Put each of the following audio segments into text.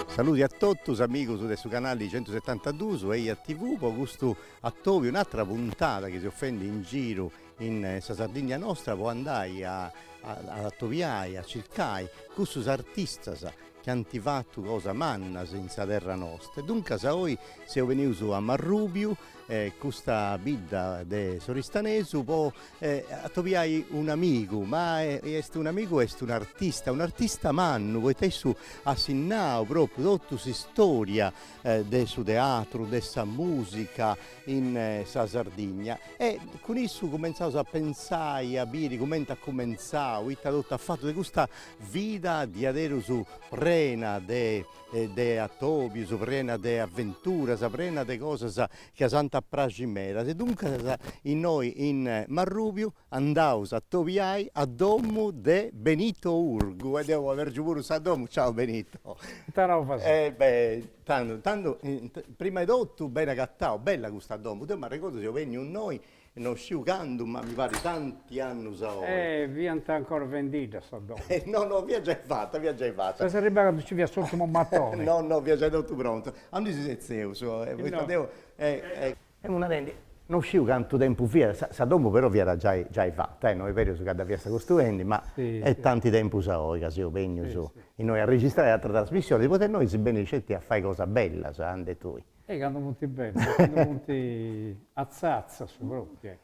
Saludi a totus amigus de su canali centusetantadus Eja TV po custu atobiu, un'atra puntada chi seus fendi in giru in sa Sardigna nostra po andai a atobiai, a circai cussus artistas chi ant fatu cosas mannas in sa terra nosta. E duncas oi seus benius a Marrubiu, custa bidda de s'Oristanesu, po atobiai un'amigu, ma est un'amigu est un'artista, un'artista mannu, poita issu at sinnau propriu totu s'istoria de su teatru, de sa musica in sa Sardigna e cun issu cumentzaus a pensai, a biri cumenti at cumentzau, ita totu at fatu de custa vida diaderus prena de de atobius, prena de aventuras, prena de cosas chi s'ant a praxi medas e duncas innoi in Marrubiu andaus a atobiai a domu de Benito Urgu e deu abergiu puru sa domu, ciao Benito. Ita novas? E beh, tandu, tandu, prima 'e totu beni agatau, bella custa domu, deu m'arregordu seu benniu innoi No sciu candu, ma mi parit tanti annus a oi. Eh, fiant ancora fendidda sa domu. No, no, fiat giai fata, fiat giai fata. Ses arribau candu nci fiat s'urtimu matoni. No, no, fiat giai totu prontu. Aundi si setzeus, poita deu Emu narendi, no sciu cantu tempus fiat, sa domu però fiat giai giai fata, no est berus ca dda fiast costruendi, ma est tanti tempus a oi ca seus bennius innoi a registrai atras trasmissionis, poita innoi si benit sceti a fai cosas bellas, ande tui. E candu funt bellas, candu funt atzatza su propriu.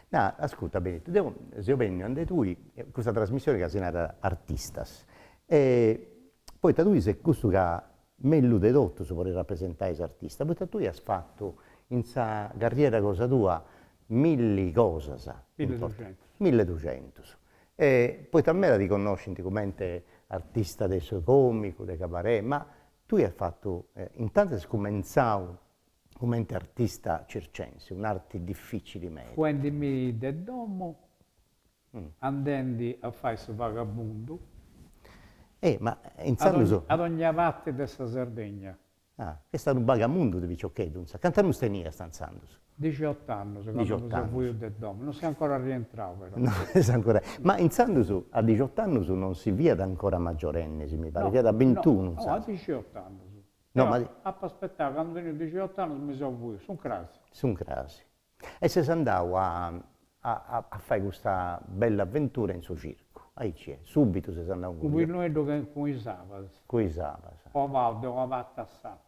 No, ascurta Benito, deu seu benniu ande tui, custa trasmissioni ca si narat Artistas, e poita tui ses cussu ca mellus de totus podit rapresentai s'artista, poita tui as fatu in sa carriera cosa tua milli cosas. Milleduxentus. Milleduxentus. E poita meda ti connoscint cumenti artista de su comicu, de cabaret, ma Tui as fatu, intantu as cumentzau cumenti artista circensi, un'arti dificili meda. Fuendimì de domu, andendi a fai su vagabundu. Eh, ma intzandus. A dogna parti de sa Sardegna. Ah, est unu bagamundu de piciocheddu, intzandus. Cant'annus teniast intzandus? Dixiott'annus, candu mi seu fuiu de domu, non seu ancora rientrau però. No ses ancora, ma intzandus a dixiott'annus non si fiat ancora maggiorennis, mi parit, fiat a bintunu intzandus. No, a dixiott'annus. No, ma. Apu aspettau, candu teniu dixiott'annus mi seu fuiu, s'uncrasi. S'uncrasi. E ses andau a a fai custa bella avventura in su circu, aici est, subitu ses andau in. Unu pilloeddu cun is abas. Cun is abas. Pobau de una parti a s'atra.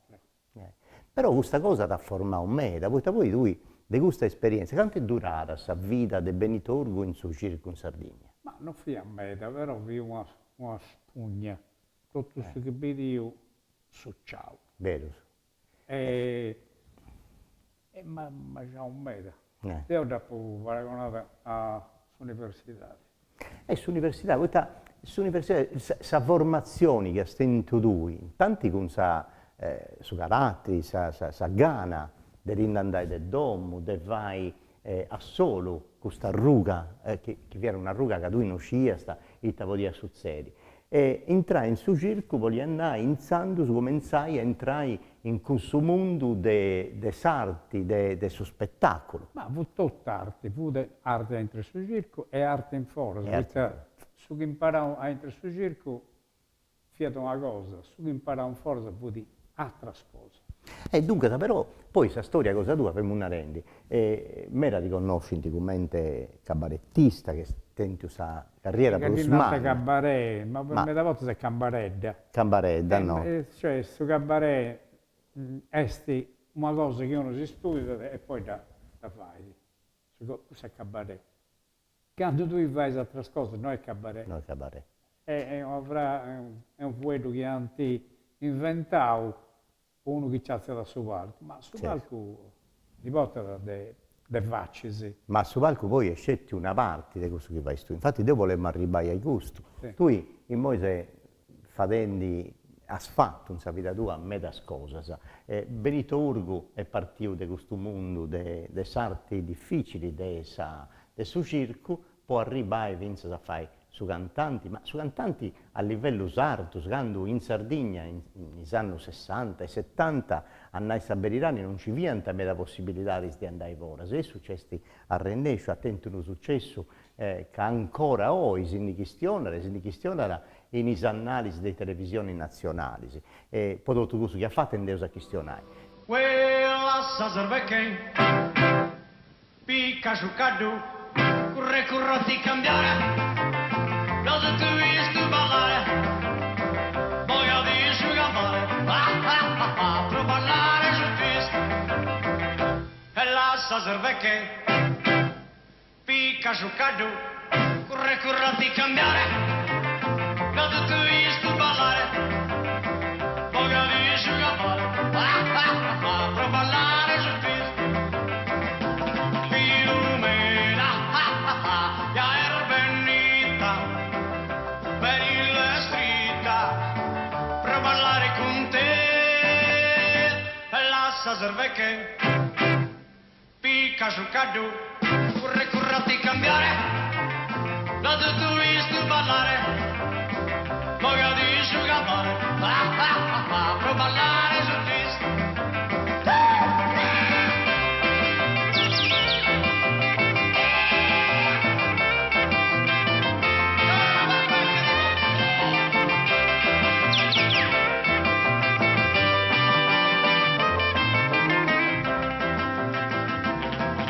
Però custa cosa t'at formau meda, poita poi tui de custa esperienza, cantu est durada sa vida de Benito Urgu in su circu in Sardigna? Ma non fiat meda, però fia una una spugna, totu su chi bidiu suciau. Berus. E e m'at giau meda. Deu dd'apu paragonada a s'universidadi. E s'universidadi, poita s'universidadi, sa formatzioni chi as tentu tui, intanti cun sa su caratteri, sa sa gana de ti nd'andai de domu, de fai a solu custa arruga, chi fiat un'arruga ca tui no sciiast ita podiat sutzedi. E intrai in su circu boliat nai intzandus cumentzai a intrai in cussu mundu de de s'arti, de de su spetaculu. Ma fut totu arti, fut arti aintru 'e su circu e arti in foras, poita su chi imparau aintru 'e su circu fiat una cosa, su chi imparau in foras fut atras cosas. E duncas però poi sa storia cosa tua, femu narendi, meda ti connoscint cumenti cabarettista, chi as tentu sa carriera prus manna. Cabaret, ma meda bortas est cambaredda. Cambaredda, no. Cioè su cabaret est una cosa chi unu si studiat e poi dda fait, cussu est cabaret. Candu tui fais atras cosas no est cabaret. No est cabaret. Est una fra est unu fueddu chi ant inventau po unu chi nci artziat a su palcu, ma su palcu ndi portat de de facis. Ma su palcu poi est sceti una parti de cussu chi fais tui, infati deu bolemu arribbai a custu, tui immoi ses fadendi, as fatu in sa vida tua medas cosas, Benito Urgu est partiu de custu mundu de de s'arti dificili de sa de su circu po arribbai fintzas a fai. su cantanti, ma su cantanti a livellus artus, candu in Sardigna in is annus sessanta e setanta, a nai sa beridadi, non nci fiant meda possibilidadis de andai foras, e issu nc'est arrennesciu, at tentu unu sucessu ca ancora oi si ndi chistionat e si ndi chistionat in is annalis de is televisionis natzionalis. E po totu cussu chi at fatu nd'eus a chistionai. Uè lassa s'erveche, pica su caddu, curre curre a ti cambiare, no ti bistu ballare, bogadi su gambale, ah ah ah ah, pro ballare su twist. E lassa s'erveche. Pica su caddu, curre curre a ti cambiare, no t'at bistu ballare, bogadi su gambale, ah ah ah pro ballare su twist. Filumena, ah ah ah, ja est bennida, beni lestrita, pro ballare cun te, e lassa s'erveche. Pica su caddu, curre curre a ti cambiare, no t'at bistu ballare, bogadi su gambale, ah ah ah ah, pro ballare su twist.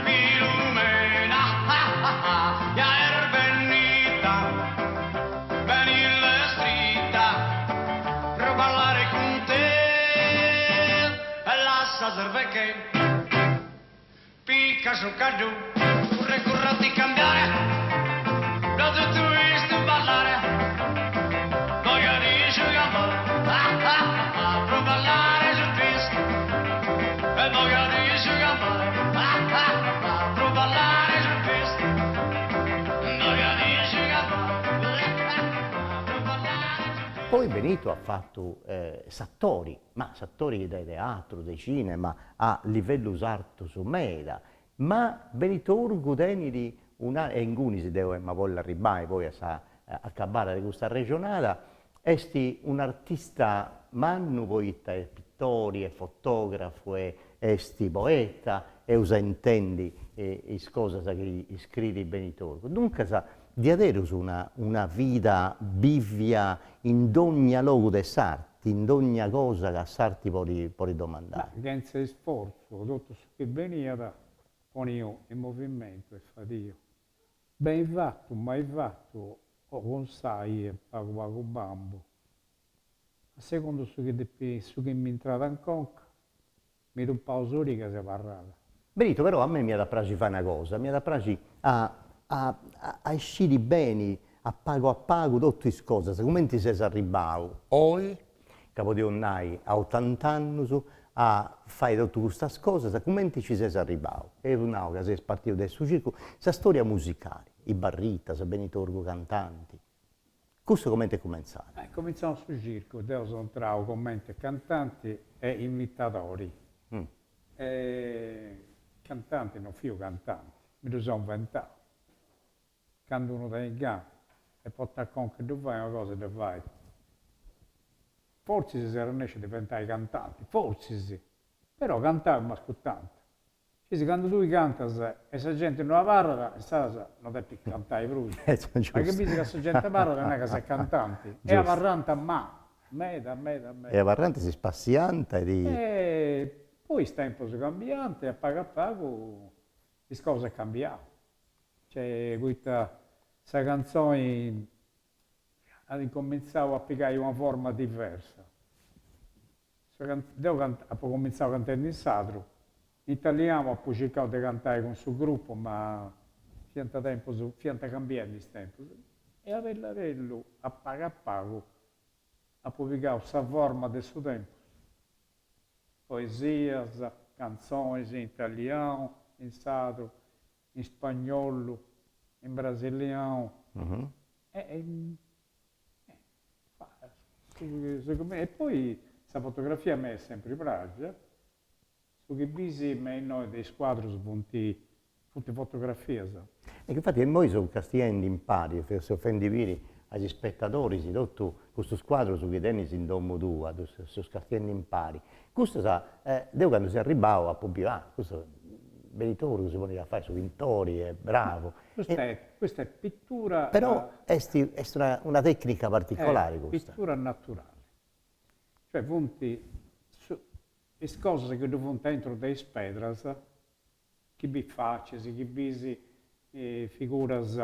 Filumena, ah ah ah, ja est bennida, beni lestrita, pro ballare cun te, e lassa s'erveche, pica su caddu, curre curre a ti cambiare, no t'at bistu ballare, bogadi su gambale, ah ah ah, pro ballare su twist. E bogadi su gambale, ah ah ah, pro ballare su twist. Bogadi su gambale, ah ah, pro ballare su twist. Poi Benito at fatu s'atori, ma s'atori de teatru, de cinema, a livellus artus meda, Ma Benito Urgu tenit una, e ingunis deu emu a bolli arribbai poi a sa acabada de custa arrexonada, est un'artista mannu poita est pitori, est fotografu, est poeta, eus a intendi is cosas chi scririt Benito Urgu. Duncas diaderus una una vida bivia in dogna logu de s'arti, in dogna cosa ca s'arti podit podit domandai. Ma chentza isfortzu, totu su chi beniat poniu in movimentu e fadiu. Beni fatu, mai fatu, o cun sai e pagu pagu bambu. A segundu su chi depi su chi m'intrat in conca, mi tupau s'origa e abarrat. Benito, però a mei m'iat a praxi fai una cosa, m'iat a praxi a a a isciri beni a pagu a pagu totu is cosas, cumenti ses arribbau oi ca podeus nai a otant'annus a fai totu custas cosas, cumenti nci ses arribbau? Eus nau ca ses partiu de su circu, sa storia musicali, is Barritas, Benito Urgu cantanti, cussu cumenti est cumentzada? Est cumentzau in su circu, deu seu intrau cumenti cantanti e imitadori, e cantanti non fiu cantanti, mi ddu seu inventau Candu unu tenit gana e portat conca e ddu fait una cosa dda fait. Fortzis seu arrennesciu a diventai cantanti, fortzis, però cantai m'ascurtant. Scis, candu tui cantas e sa genti no abarrat, insaras no depis cantai prus. Ma chi bisi ca sa genti abarrat nai ca ses cantanti. E abarrant ma, meda meda meda. E abarrant si spassiant e ti. E poi is tempus cambiant e a pagu a pagu is cosas est cambiau. Cioè, poita sa cantzoni at incomintzau a pigai una forma diversa. Deu apu comintzau cantendi in sardu, in italianu apu circau de cantai cun su gruppu ma fiant tempus, fiant cambiendi is tempus e a bellu a bellu, a pagu a pagu, apu pigau sa forma de su tempus. Poesias, cantzonis in italianu, in sardu, in spagnolu, in brasilianu e e poi sa fotografia a mei est sempri praxia, su chi bisi me innoi de is cuadrus funt. Funt fotografias. E infati immoi seu castiendi impari, seu fendi biri a is ispetadoris totu custus cuadrus chi tenis in domu tua, ddus seus castiendi impari. Custas, deu candu seu arribau apu biu, ah, custu Benito Urgu si ponit a fai su pintori, est bravu. Custa est, custa est pittura. Però est est una una tecnica particolari custa. Pittura naturali. Cioè funt is cosas chi ddu funt aintru de is pedras chi bis facis, chi bis figuras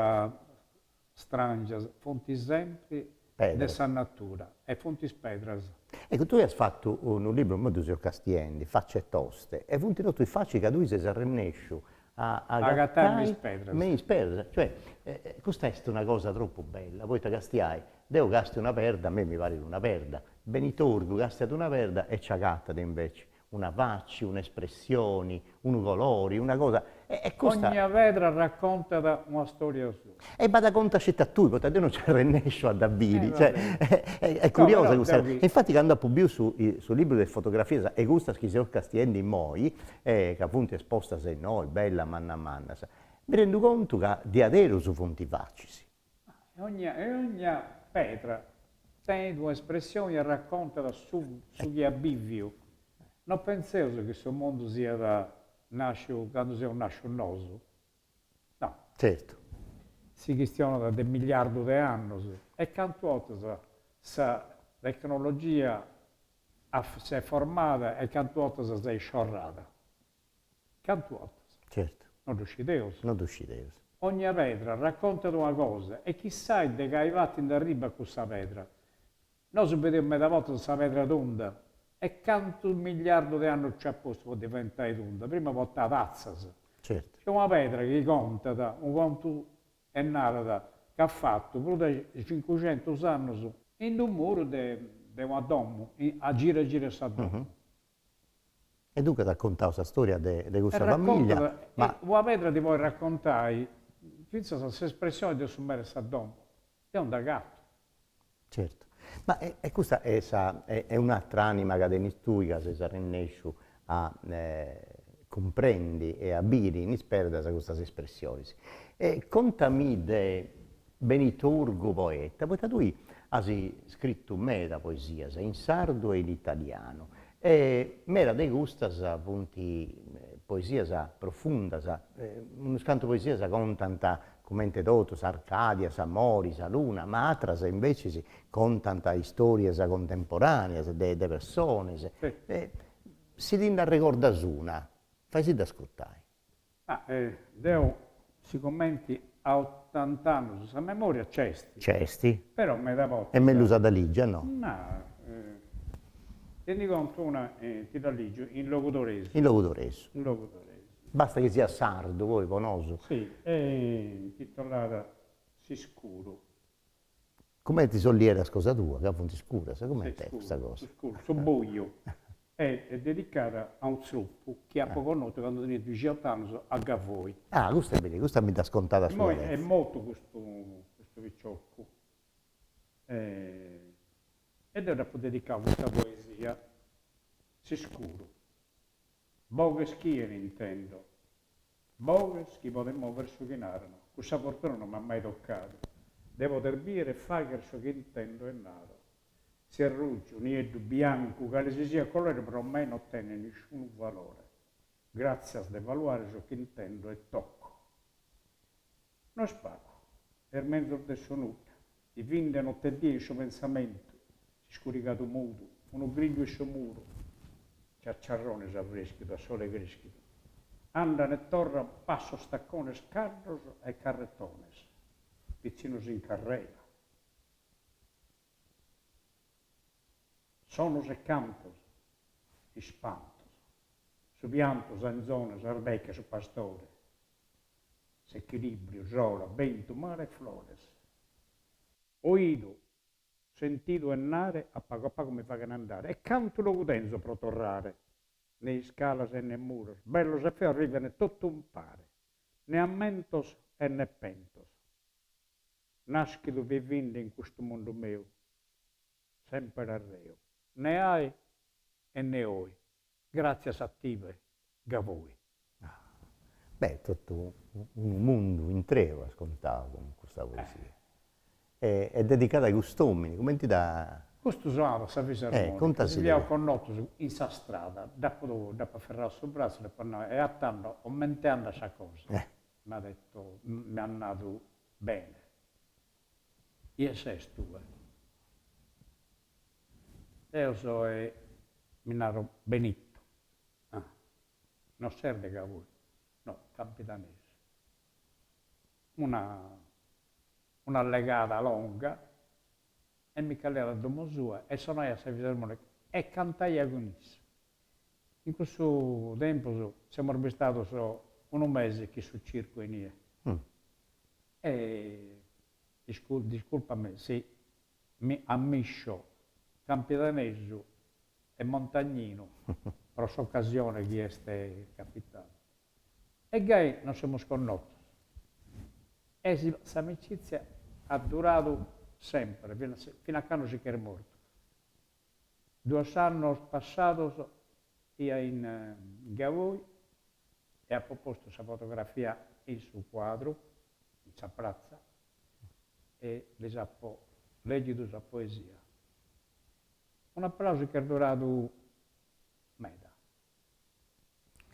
strangias, funt sempri de sa natura e funt is pedras. Eccu, tui as fatu unu libru, immoi ddu seu castiendi, Facce toste, e funt totu is facis ca tui ses arrennesciu a agatai me is pedras. Me is pedras, cioè custa est una cosa tropu bella, poita castiai, deu castiu una perda, a mei mi parit una perda, Benito Urgu castiat una perda e nci agatat inveci una faci, un'espressioni, unu colori, una cosa, e custa. Ogna pedra raccontat una storia sua. E ma dda contat sceti a tui, poita deu non nci arrennesciu a dda biri, cioè est curiosa custa cosa. Infati candu apu biu su su libru de is fotografias e custas chi seus castiendi immoi, ca funt espostas innoi, bellas manna mannas, mi rendu contu ca diaderus funt facis. E ogna e ogna pedra tenit un'espressioni e raccontat su su chi at biviu. No pentzeus chi su mundu siat nasciu candu seus nascius nosu. No. Certu. Si chistionat de miliardus de annus e cantu 'ortas sa tecnologia s'est formada e cantu 'ortas s'est sciorrada. Cantu 'ortas? Certu. No ddu scideus. No ddu scideus. Ogna pedra raccontat una cosa e chissai de cali parti nd'arribat cussa pedra. Nosu bideus meda bortas sa pedra tunda e cantu miliardus de annus nci at postu po diventai tunda, prima portàt atzas. Certu. Nc'est una pedra chi contat unu contu e narat ca at fatu prus de cincuxentus annus in d'unu muru de una domu, a gira gira sa domu. E duncas at contau sa storia de de cussa familia, ma. Una pedra ti podit raccontai fintzas s'espressioni de su meri 'e sa domu, deu nd'agatu. Certu. Ma e custa est sa est un'atra anima ca tenis tui ca ses arrennesciu a cumprendi e a biri in is perdas custas espressionis. E contamì de Benito Urgu poeta, poita tui as scritu meda poesias in sardu e in italianu e meda de custas funt poesias profundas, unus cantu poesias contant cumenti totu s'Arcadia, s'amori, sa luna, ma atras invecis contant istorias contemporaneas de de personas. Si ti nd'arregordas una, fai·si·dda ascurtai. Ah, deu sigumenti a ottant'annus sa memoria nc'est. Nc'est. Però meda bortas. Est mellus a dda ligi, a no? No, ti ndi contu una, ti dda ligiu in logudoresu. In logudoresu. In logudoresu. Basta chi siat sardu, poi po nosu. Si, est intitolada S'iscuru. Cumenti is ollieras cosa tua, ca funt scuras, cumenti est custa cosa? Su scuru, su buju. Est dedicada a unu tzrupu chi apo connotu candu tenia dixiott'annus a Gavoi. Ah, custa est bella, custa mi dd'as contada su Immoi est mortu custu custu picioccu e deu dd'apu dedicau custa poesia, S'iscuru. Boghes chi intendo, Boghes chi poden mover su chi naran. Cussa fortuna non m'at mai toccadu, de poder bier e fagher su chi intendo e naro. Si est ruju, nieddu, biancu, cale si siat colore pro me no tenet nisciunu valore. Gràtzias de valuare su chi intendo e tocco. No est pagu, est menzus de su nudda. Vivinde notte e die in su pensamentu, s'iscurigadu mudu, unu grigliu in su muru, ciacciarrones avreschidu a sole creschidu, andan e torran passos taccones caddos e carrettones, pitzinnos in carrela, sonos e cantos, ispantos, su piantu, s'anzone, s'arbeche, su pastore. S'echilìbriu, s'ora, bentu, mare e flores. Oidu, sentidu e nare a pagu a pagu mi faghen andare e cantu logu tenzo pro torrare? Ne iscalas e ne muros, bellos e feos arriven totu umpare, ne ammentos e ne pentos. Naschidu vivinde in custu mundu meu, semper arreu, ne ae e ne oi. Gràtzias a tibe, Gavoi. Beh, totu unu mundu intreu as contau cun custa poesia. E est dedicada a cust'omini, cumenti dda. Custu sonat sa fisarmonica, si fiaus connotus in sa strada, dd'apu dd'apu aferrau su bratzu, dd'apu nau, e a tando comente andat sa cosa? M'at detto, m'at nadu, bene. Chie ses tue? Deo soe, mi naro Benito. Ah, no ses de Gavoi? No, campidanesu. Una un'allegada longa e mi ch'at leadu a domo sua e sonaiat sa fisarmonica e cantaia cun isse. In cussu tempus semus bistados unu mese chin su circu inie. E disculpami si mi ammiscio campidanesu e montagninu pro s'occasione chi est capitada. E gai nos semus connotos e s'amicizia at duradu sempre, fin'a cando si ch'est mortu. Duos annos passados fia in Gavoi e apo postu sa fotografia in su cuadru, in sa pratza, e lis apo lègidu sa poesia. Un'aplàusu chi est duradu meda.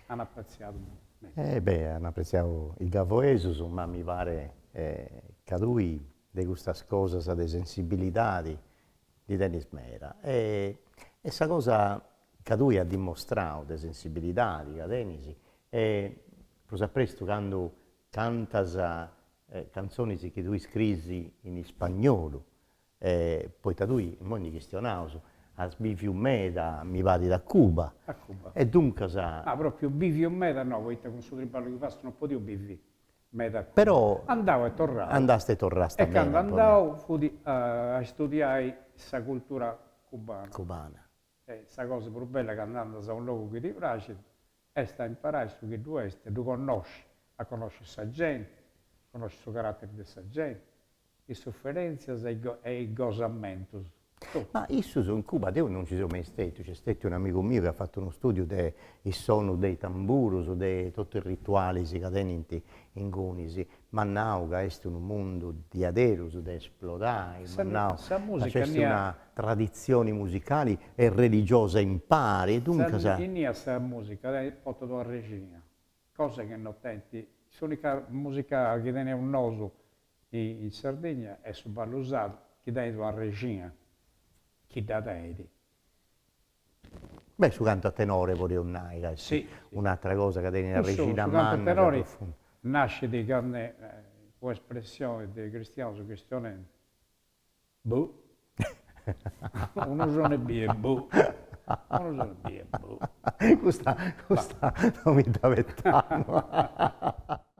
An apretziadu meda. Eh beh, an apretziadu is gavoesus, ma mi paret ca tui de custas cosas de sensibilidadi ndi tenis meda. E sa cosa ca tui as dimostrau de sensibilidadi ca tenis est prus a prestu candu cantas cantzonis chi tui scriis in ispagnolu Poita tui, immoi ndi chistionaus, as biviu meda, mi parit, a Cuba. A Cuba. E duncas. Ma propriu biviu meda no, poita cun su triballu chi fatzu no podiu bivi meda a Cuba. Però. Andau e torrau. Andasta e torrasta meda. E candu andau fut a istudiai sa cultura cubana. Cubana. E sa cosa prus bella candu andas a unu logu chi ti praxit est a imparai su chi ddu est, ddu connosci, a connosci sa genti, connosci su caratteri de sa genti, is suferentzias e is gosamentus, totu. Ma issus in Cuba, deu non nci seu mai stetiu, nc'est stetiu un'amigu miu chi at fatu unu studiu de is sonus de is tamburus, de totu is ritualis ca tenint ingunis, M'at nau ca est unu mundu diaderus de esplorai, m'at nau ca nc'est una traditzioni musicali e religiosa impari e duncas. Innia sa musica portat una rexina, cosa chi no tenint, s'unica musica chi teneus nosu in Sardigna est su ballu sardu chi tenit una rexina chi dda tenit. Beh, su cantu a tenore podeus nai ca est un'atra cosa ca tenit una rexina manna. Su cantu a tenore nascit candu, po espressioni de cristianus chistionendi, boh, unu sonu ebbia boh, unu sonu ebbia boh. Custa, custa non mi dd'abetamu.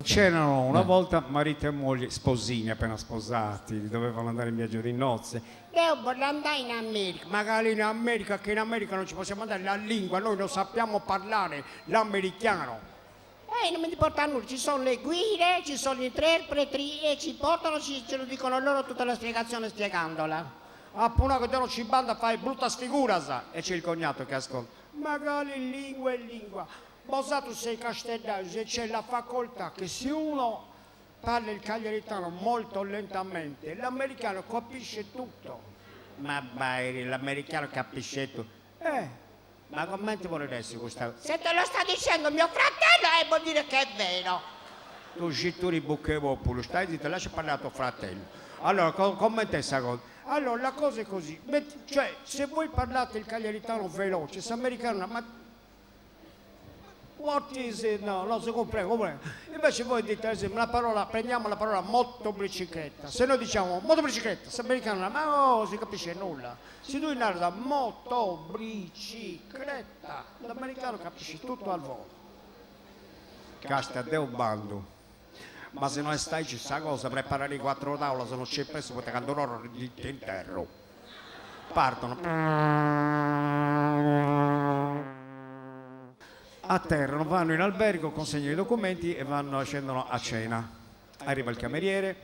C'erano una volta marito e moglie, sposini appena sposati, dovevano andare in viaggio di nozze. Deo bollu andai in America. Ma cale in America, che in America non ci possiamo andare, la lingua, noi non sappiamo parlare l'americano. Eh, non mi importa nulla, ci sono le guide, ci sono gli interpreti e ci portano, ci, ce lo dicono loro tutta la spiegazione spiegandola. Apo nau che deo non ci bando a fai bruttas figuras! E c'è il cognato che ascolta, Ma cale lingua e lingua? Bosatrus seis casteddaius e c'è la facoltà che se uno Parla il cagliaritano molto lentamente, l'americano capisce tutto. Ma bai, l'americano capisce tutto. Eh, ma comente podet essi custa cosa? Se te lo sta dicendo mio fratello eh vuol dire che è vero. Tu scituri bucca 'e populu, stai zitto e lascia parlare a tuo fratello. Allora, comente est sa cosa? Allora, la cosa è così, cioè, se voi parlate il cagliaritano veloce, s'americano ma What is it? No, non si comprende, comprende. Invece voi dite, ad esempio, la parola, prendiamo la parola motobicicletta. Se noi diciamo motobicicletta, s'americano ma no, si capisce nulla. Si tui naras motobricicletta, l'americano capisce tutto al volo. Castia deo bandu. Ma si no est aici sa cosa, preparadi cuatru taulas, non c'est prestu poita candu torru t'interru. Partono. Atterrano, vanno in albergo, consegnano i documenti e vanno, scendono a cena. Arriva il cameriere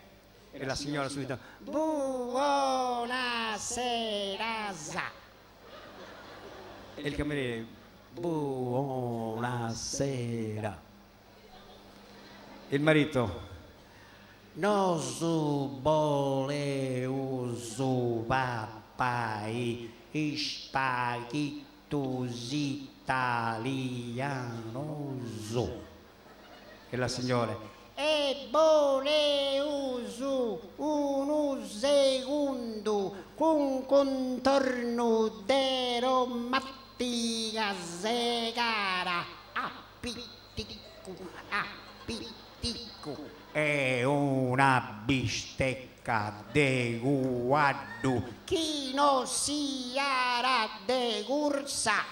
e la signora subito Buona serasa. E il cameriere Buona sera. Il marito. Nosu boleus papai ispaghitus italianus. E la signora. E boleus unu segundu cun contornu de romàtiga segara a piticu a piticu. E una bistecca de cuaddu. Chi no siat de cursa.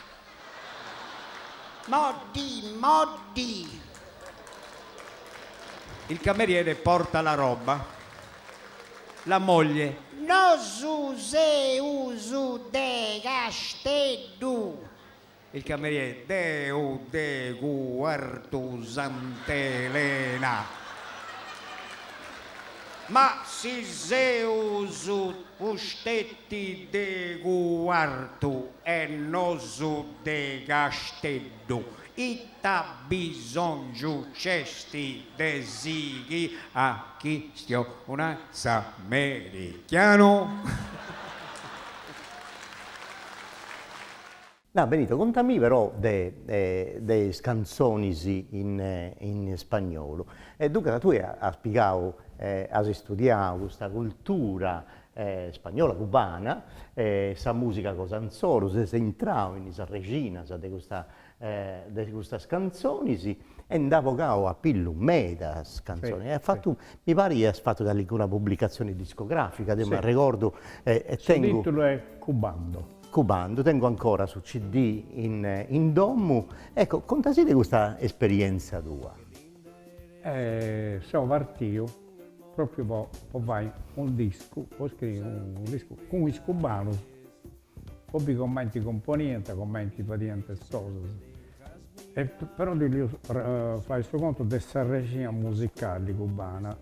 Moddi moddi. Il cameriere porta la roba. La moglie. Nosu seus de Casteddu. Il cameriere, Deu de Cuartu Sant'Elena. Ma si seus stetti de Cuartu e nosu de Casteddu, ita bisongiu nc'est de sighi a chistionai s'americhianu? No, Benito, contamì però de de is cantzonis in in spagnolu. E duncas tui as pigau, as istudiau custa cultura spagnola, cubana, sa musica cosa insoru, ses intrau in is arrexinas de custa de custas cantzonis e nd'as bogau a pillu medas cantzonis. E as fatu, mi parit chi as fatu calincuna pubblicatzioni discografica, deu m'arregordu e tengu. Su titulu est Cubando. Cubando, tengu ancora su CD in in domu, ecco, contasì de custa esperienza tua. Seu partiu propriu po po fai unu discu, po scriri unu discu cun is cubanus, po biri cumenti cumponiant, cumenti fadiant is cosas. E però ti 'ollu fai su contu de s'arrexina musicali cubana,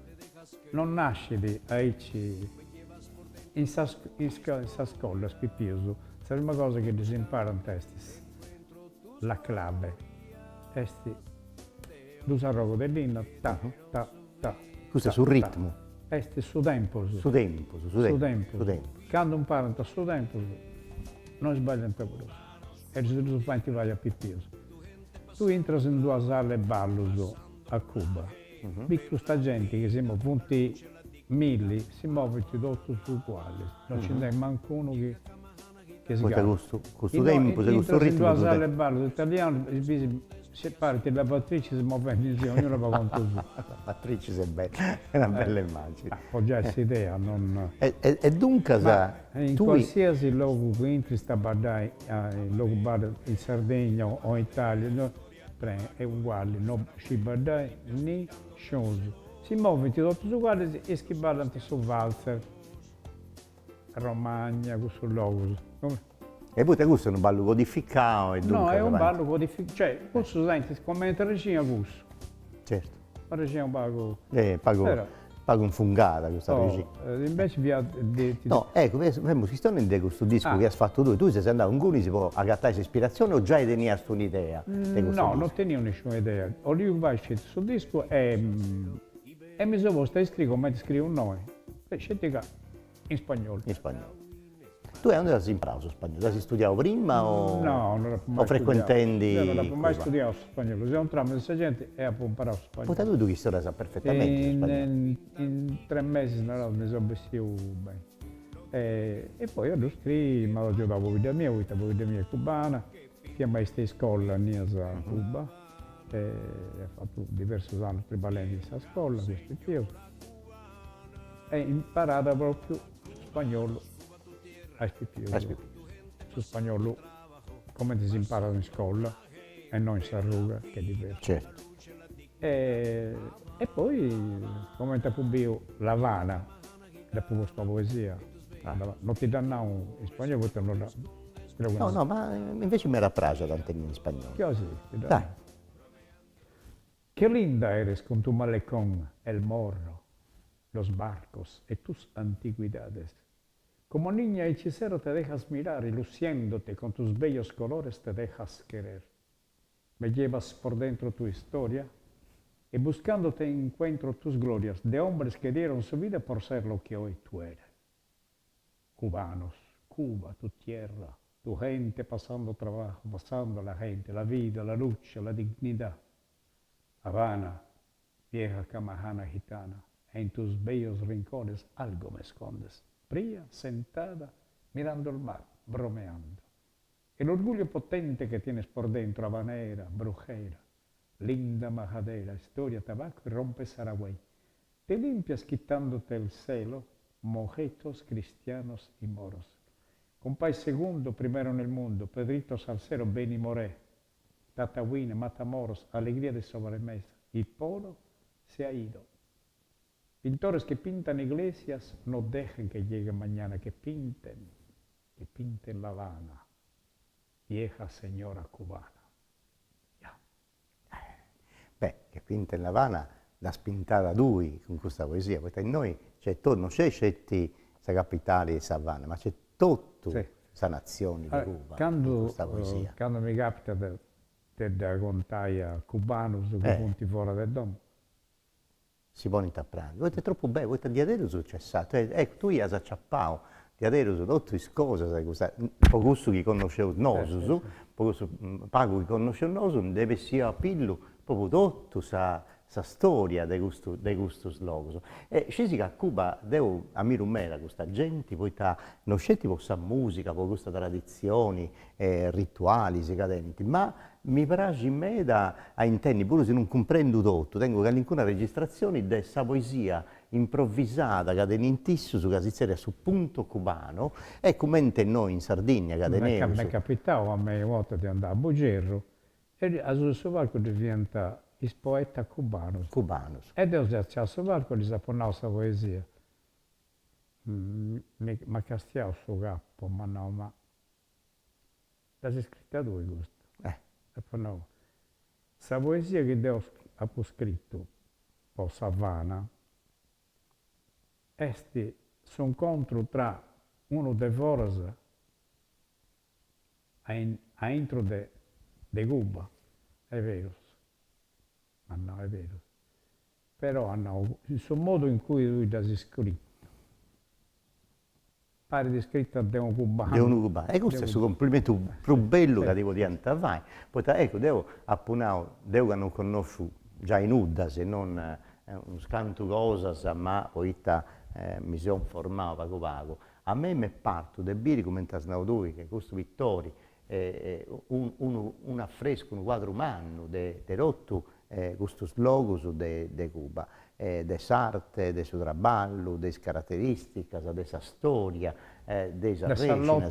non nascit aici In sa in sa scola is pipius sa prima cosa chi ddis imparant est la clave, est dus arrogus de linna ta ta ta. Custu est su ritmu. Est su tempus. Su tempus, su tempus. Su tempus. Candu imparant su tempus non sbagliant prus e ddus faint fai a pipius. Tui intras in d'una sala 'e ballus a Cuba, biri custa genti chi si funt Milli si movint totus ugualis, non ci nd'est mancunu chi chi si Poita custu custu tempus e custu ritmu Intras in d'una sala 'e ballu italianu is bis si parint lavatricis movendi si ognunu po contu suu. Lavatricis est bella, est una bella immagini. Po giai s'idea non. E duncas tui. In qualsiasi logu chi intrist a baddai, in logu ballu in Sardegna o in Italia, est uguali, no scit baddai nisciunus. Si movint totus ugualis is chi ballant su valzer, Romagna, cussus logus. E poita cussu est unu ballu codificau e duncas. No, est unu ballu codificau, cioè cussus tenint cumenti arrexina cussu. Certu. Arrexina unu pagu. Pagu pagu infungada custa arrexina. Inveci fiat de. No, ecco, femus chistionendi de custu discu chi as fatu tui, tui ses andau ingunis po agatai s'ispiratzioni o giai teniast un'idea de custu discu? No, no tenia nisciuna idea, 'oliu fai sceti su discu e e mi seu postu a iscriri cumenti scriu innoi, sceti ca in spagnolu. In spagnolu. Tui aundi as imparau su spagnolu? Dd'as istudiau prima o. No, non dd'apu mai studiau. O frecuentendi Deu non dd'apu mai studiau su spagnolu, seu intrau in sa genti e apu imparau su spagnolu. Poita tui ddu chistionas perfetamenti su spagnolu. In tre mesis naraus ndi seu bessiu beni. E poi a ddu scriri m'at agiudau pobidda mia, poita pobidda mia est cubana, fiat maista 'e iscola innias a Cuba e at fatu diversus annus triballendi in sa scola cun is pipius e imparat propriu su spagnolu a is pipius, su spagnolu cumenti si imparat in iscola e no in s'arruga chi est diversu. Certu. E poi cumenti apu biu L'Avana, dd'apu postu una poesia, non ti dda nau in spagnolu poita non dda No no, ma inveci m'iat a praxi a dda intendi in spagnolu. Chi 'olis ti dda nau. Qué linda eres con tu malecón, el morro, los barcos e tus antigüidades. Como niña hechicera te dejas mirar y luciéndote con tus bellos colores te dejas querer. Me llevas por dentro tu historia. E buscándote encuentro tus glorias de hombres que dieron su vida por ser lo que hoy tú eres. Cubanos, Cuba, tu tierra, tu gente pasando trabajo, pasando la gente, la vida, la lucha, la dignidad. Habana, vieja camajana gitana, en tus bellos rincones algo me escondes, fría, sentada, mirando el mar, bromeando. El orgullo potente que tienes por dentro, habanera, brujera, linda majadera, historia, tabaco y rompe saragüey. Te limpias quitándote el celo, mojitos, cristianos y moros. Compay Segundo, primero en el mundo, Pedrito Salsero, Benny Moré, Tataouine, Matamoros, alegría de sobremesa, y Polo se ha ido. Pintores que pintan iglesias, no dejen que llegue mañana, que pinten, que pinten La Habana, vieja señora cubana. Ya. Beh, que pinten La Habana dd'as pintada tui cun custa poesia, poita innoi nc'est totu, non nc'est sceti sa capitali s'Avana, ma nc'est totu sa natzioni de Cuba in custa poesia. Candu mi capitat de dda contai a cubanus chi funt fora de domu. Si ponint a prangi, poita est tropu bellu, poita diaderus nc'est sa, eccu, tui as aciapau diaderus totu is cosas de custa, po cussu chi connosceus nosus, po cussu pagu chi connosceus nosus, nd'est bessiu a pillu propriu totu sa sa storia de custu de custus logus. E scisi ca Cuba, deu amiru meda custa genti poita non sceti po sa musica, po custa traditzioni e ritualis ca tenint, ma mi praxit meda a intendi, puru si non cumprendu totu, tengu calincuna registratzioni de sa poesia improvisada ca tenint issus, ca si zerriat su punto cubano, e cumenti noi in Sardigna ca teneus. M'est capitau a mei u' 'orta de andai a Bugerru E asusu 'e su palcu ddi fiant is poetas cubanus. Cubanus. E deu seu artziau a su palcu e ddis apu nau sa poesia. M'at castiau su capu, m'at nau, ma dd'as scrita tui custa? Eh. Apu nau, sa poesia chi deu apu scritu po s'Avana est s'incontru tra unu de foras Aintru de de Cuba, est berus, m'at nau, est berus, però at nau, in su modu in cui tui dd'as scritu, parit scrita de unu cubanu. De unu cubanu, e custu est su cumplimentu prus bellu ca ti podiant fai, poita eccu, deu apu nau, deu ca non connosciu giai nudda se non unus cantu cosas, ma poita mi seu informau pagu pagu, A mei m'est partu de biri, cumenti as nau tui, che custu pittori, unu un'affrescu, unu quadru mannu de de totu custus logus de de Cuba, de s'arte, de su traballu, de is carateristicas, de sa storia, de is arrexinas,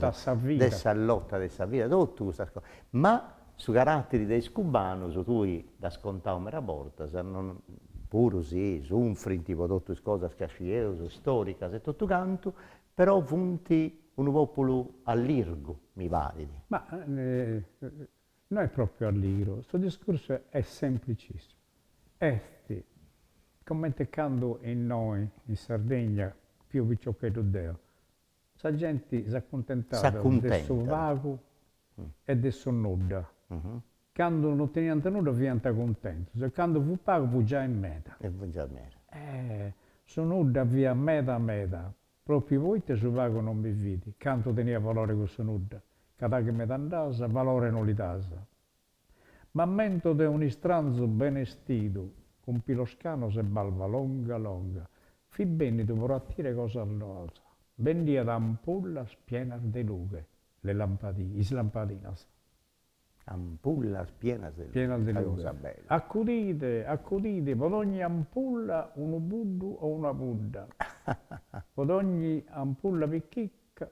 de sa lotta de sa vida, totu custas cosas. Ma su caratteri de is cubanus, tui dd'as contau meda bortas, non puru si sunfrint po totu is cosas ca scieus, storicas e totu cantu, però funt unu populu allirgu, mi parit. Ma no est propriu alligru, su discursu est semplicissimu, est comente candu innoi in Sardegna fiu piciocheddu deu, Sa genti s'acuntentat de su pagu e de su nudda. Candu no teniant nudda fiant cuntentus e candu fut pagu fut giai meda. E fut giai meda. Su nudda fiat meda meda, propriu poita su pagu non bi fit, cantu teniat valore cussu nudda, ca daghi meda nd'as, valore no li das. M'ammento de un'istranzu bene 'estidu, cun pilos canos e balva longa longa, fit bennidu pro 'attire cosas noas, bendiat ampullas pienas de lughe, le lampadi, is lampadinas. Ampullas pienas de lughe, pienas de lughe. Cosa bella. Accudide, accudide, pro dogni ampulla unu puddu o una pudda, pro dogni ampulla pichicca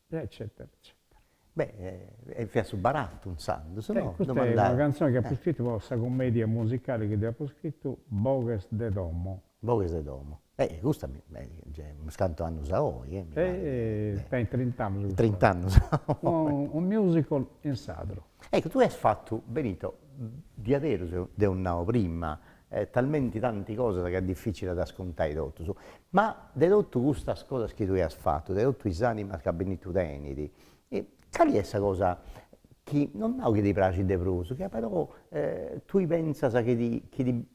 Eccetera eccetera. Beh, e fiat su barattu intzandus, no? Custa est una cantzone chi apu scritu po sa cummedia musicali chi deu apu scritu Boghes de domo. Boghes de domo. E custa mi unus cantu annus a oi, eh, mi parit. Tenit trint'annus custa. Trint'annus a oi. Unu musical in sadru. Eccu, tui as fatu, Benito, diaderus, deu nau prima, talmenti tanti cosas ca est dificili a ddas contai totus, ma de totu custas cosas chi tui as fatu, de totu is animas ca Benitu tenit, cali est sa cosa chi, non nau chi ti praxit de prus, chi però tui pentzas chi ti chi ti.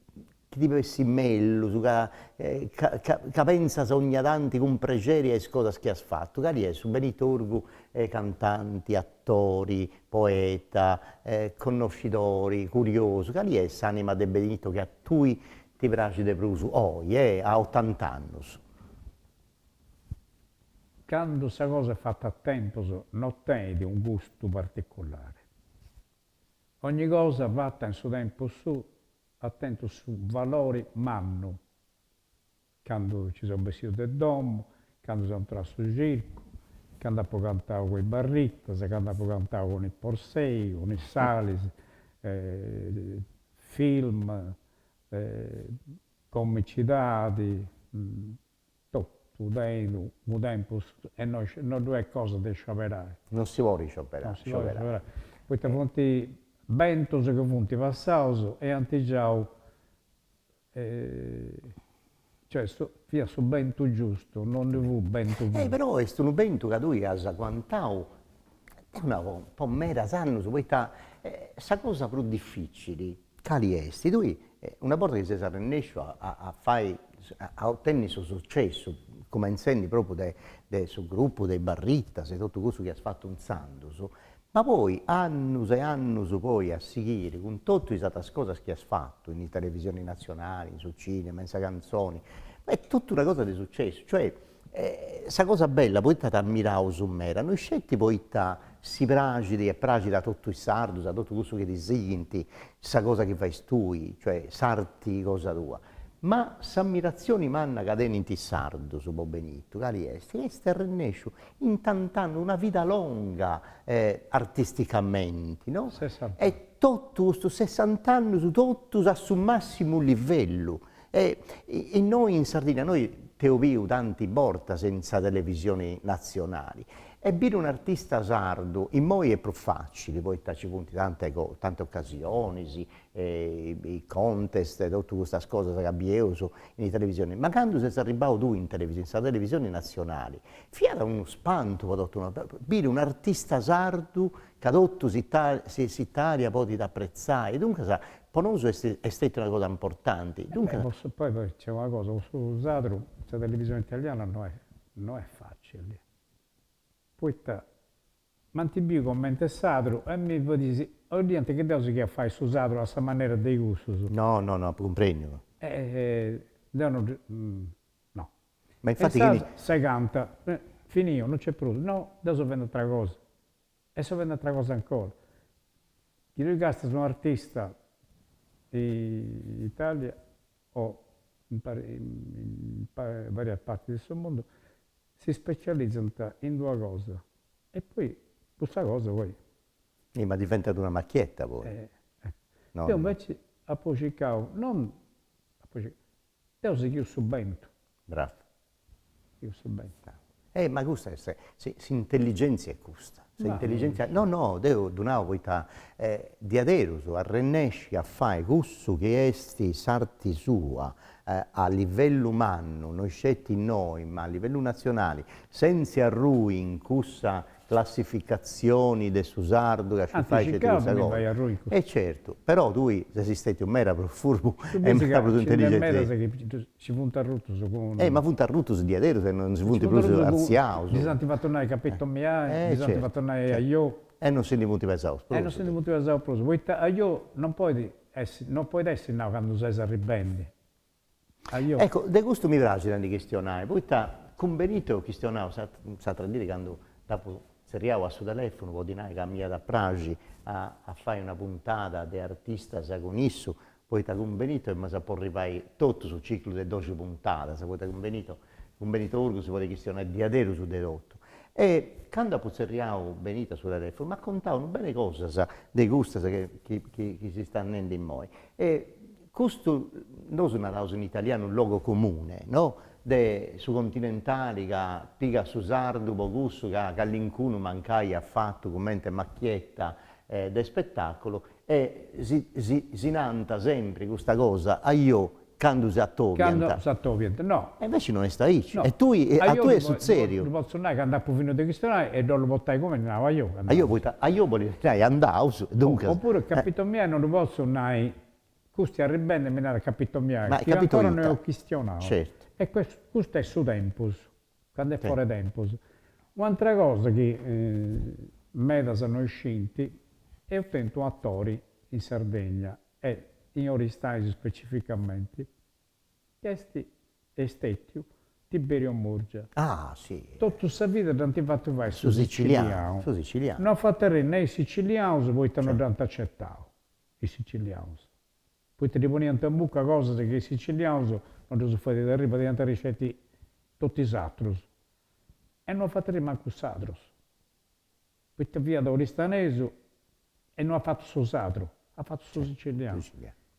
chi ti bessit mellus, ca ca pentzas ogna tanti cun prexeri a is cosas chi as fatu, cali est su Benito Urgu cantanti, atori, poeta, connoscidori, curiosu, cali est s'anima de Benito chi a tui ti praxit de prus oi, a otant'annus? Candu sa cosa est fata a tempus no tenit unu gustu particulari. Ogni cosa fata in su tempus suu at tentu su valori mannu, candu nci seu bessiu de domu, candu seu intrau a su circu, candu apu cantau cun is Barritas, candu apu cantau cun is Borsei, cun is Salis, film, comicidadi, Totu tenit unu tempus e no no ddu est cosa de scioberai. Non si podit scioberai. Non si podit scioberai, poita funt bentus chi funt passaus e ant giau, cioè fiat su bentu giustu, non ndi fut bentu. Eh però est unu bentu ca tui as aguantau, deu nau, po medas annus, poita sa cosa prus dificili Cali est? Tui una borta chi ses arrennesciu a fai, a otenni su sucessu, cumentzendi propriu de de su gruppu de is Barritas e totu cussu chi as fatu intzandus, ma poi annus e annus poi a sighiri cun totu is atras cosas chi as fatu in is televisionis natzionalis, in su cinema, in sa cantzoni, est totu una cosa de sucessu, cioè Sa cosa bella, poita t'ammiraus meda, no isceti poita si praxit e praxit a totu is sardus, a totu cussus chi ti sighint sa cosa chi fais tui, cioè s'arti cosa tua, ma s'ammiratzioni manna ca tenint is sardus po Benitu, cali est? Est arrennesciu in tant'annus, una vida longa artisticamenti, no? E totu custus sessant'annus totus a su massimu livellu E innoi in Sardigna, noi t'eus biu tanti bortas in sa televisioni natzionali, e biri un'artista sardu, immoi est prus facili, poita ci funt tante tante ocasionis, i contest, totu custas cosas ca bieus in televisioni, ma candu ses arribbau tui in televisioni, in sa televisioni natzionali, fiat unu spantu po totu, biri un'artista sardu ca totu s'Italia podit apretzai, duncas Po nosu est est stetia una cosa importanti, duncas. Poi poi nc'est una cosa, cun su sardu sa televisioni italiana no est no est facili, poita m'ant biu comente sardu e mi podis, 'oliant chi deu sighia a fai su sardu a sa manera de cussus. No no no apu cumprendiu. E deu no ddu no. Ma infati chini. Segant, finiu, non nc'est prus, no, deu seu fendi atra cosa. E seu fendi atra cosa ancora. Chi tui castas unu artista in Italia o in varias partis de su mundu, si specializant in d'una cosa e poi cussa cosa poi. Ma diventat una macchietta poi. Deu inveci apu circau, non apu circau, deu sighiu su bentu. Bravu. Sighiu su bentu. Eh ma custa est, s'intelligenzia est custa, s'intelligenzia, no no, deu ddu nau poita diaderus arrennesci a fai cussu chi est s'arti sua a livellu mannu, no isceti innoi ma a livellu natzionali, sentza arrui in cussa classificatzioni de su sardu ca scit fai sceti cussa cosa. E certu, però tui ses stetiu meda prus furbu e meda prus intelligenti. Ci funt arrutus cun. Eh ma funt arrutus diaderus e non si funt prus artziaus. Ddis ant fatu nai capito mi hai, ddis ant fatu nai aiò. E non si ndi funt pesaus prus. E non si ndi funt pesaus prus, poita aiò non podit essi, non podit essi nau candu ses arribendi. Aiò. Ecco, de custu mi praxit a ndi chistionai, poita cun Benito eus chistionau s'atra diri candu dd'apu tzerriau a su telefunu po ddi nai ca m'iat a praxi a a fai una puntada de artistas cun issu, poita cun Benito emus a porri fai totu su ciclu de doxi puntadas, poita cun Benito cun Benito Urgu si podit chistionai diaderus de totu. E candu apu tzerriau Benito a su telefunu m'at contau unu beni cosas de custas chi chi chi si sta nendi immoi E custu nosu naraus in italianu luogo comune, no? De su continentali ca pigat su sardu po cussu ca callincunu mancai at fatu cumenti macchietta de spettaculu e si si si nant sempri custa cosa, aiò, candu s'atobiant. Candu s'atobiant, no. E inveci no est aici. E tui, a tui est sutzediu. Ddu potzu nai candu apu finiu de chistionai e dd'ollu portai cun mei, nau aiò. Aiò poita, aiò bolit nai andaus, duncas. Oppuru capito mi hai non ddu potzu nai. Custu arribendi mi narat capito mia, Ma chi capito ancora no ita? eus chistionau. Certu. E custu est su tempus, candu est fora 'e tempus. U'antra cosa chi medas no iscint, eus tentu un'atori in Sardegna e in Aristanis specificamenti, chi est est stetiu Tiberio Murgia. Ah, si. Totu sa vida dd'ant fatu fai su sicilianu. Su sicilianu. No at fatu arriri ne is sicilianus poita no dd'ant acetau, is sicilianus. Poita ddi poniant in buca cosas chi is sicilianus no ddus fadiat arriri, fadiant arriri sceti totu is atrus. E no at fatu arriri mancu is sadrus. Poita fiat oristanesu e no at fatu su sadru, at fatu su sicilianu.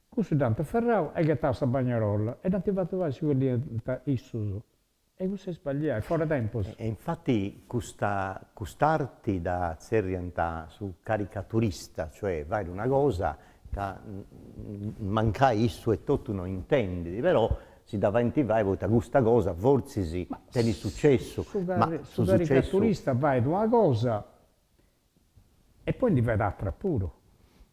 Cussu dd'ant ferrau e ghetau sa bagnarolla e dd'ant fatu fai su chi 'oliant issus. E cussu est sbagliau, est fora tempus. E infati custa cust'arti dda tzerriant su caricaturista, cioè fait una cosa ca mancai issu etotu no intendit, però si dda faint fai poita custa cosa fortzis tenit sucessu, ma su caricaturista fait una cosa e poi ndi fait atra puru.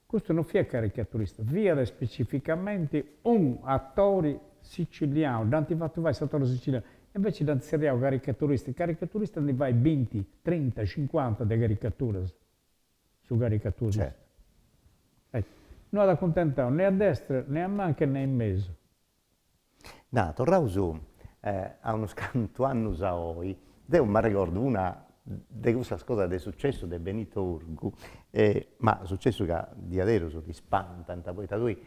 Custu non fiat caricaturista, fiat specificamenti un atori sicilianu, dd'ant fatu fai s'atori sicilianu, e inveci dd'ant tzerriau caricaturista, caricaturista ndi fait binti, trinta, cincuanta de caricaturas. su caricaturista. Ecco. No at acuntentau ne a destra, ne a manca e ne in mesu. Na, torraus a unus cantu annus a oi, deu m'arregordu una de cussas cosas de sucessu de Benito Urgu, ma sucessu ca diaderus ti spantant, poita tui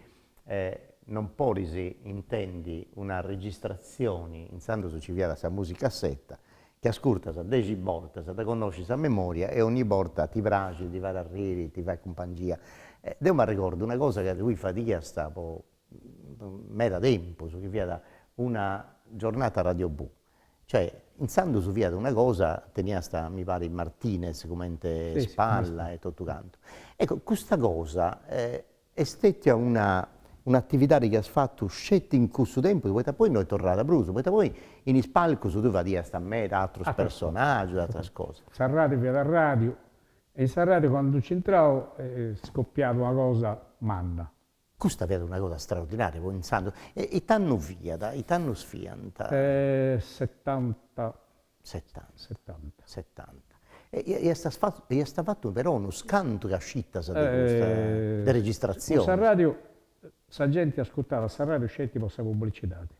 non podis intendi una registratzioni, intzandus nci fiat sa musicasseta, chi ascurtas dexi bortas, dda connoscis a memoria e ogni borta ti praxit, ti fait arriri, ti fait cumpangia. Deu m'arregordu una cosa ca tui fadiast po meda tempus, chi fiat una giornata Radio Bù, cioè intzandus fiat una cosa, teniast mi parit Martinez cumenti spalla e totu cantu. Ecco, custa cosa Est stètia una un'atividadi chi as fatu sceti in cussu tempus, poita poi no est torrada prus, poita poi in is palcus tui fadiast meda atrus personaggius, atras cosas. Sa radiu fiat arradiu e in sa radiu candu nci intrau est scoppiada una cosa manna. Custa fiat una cosa straordinaria po intzandus. E it'annu fiat? It'annus fiant? Setanta. Setanta. Setanta. Setanta. E iast fatu, iast fatu però unus cantu cascitas de custa, de registratzionis. Cun sa radiu, sa genti ascurtat sa radiu sceti po sa pubblicidadi.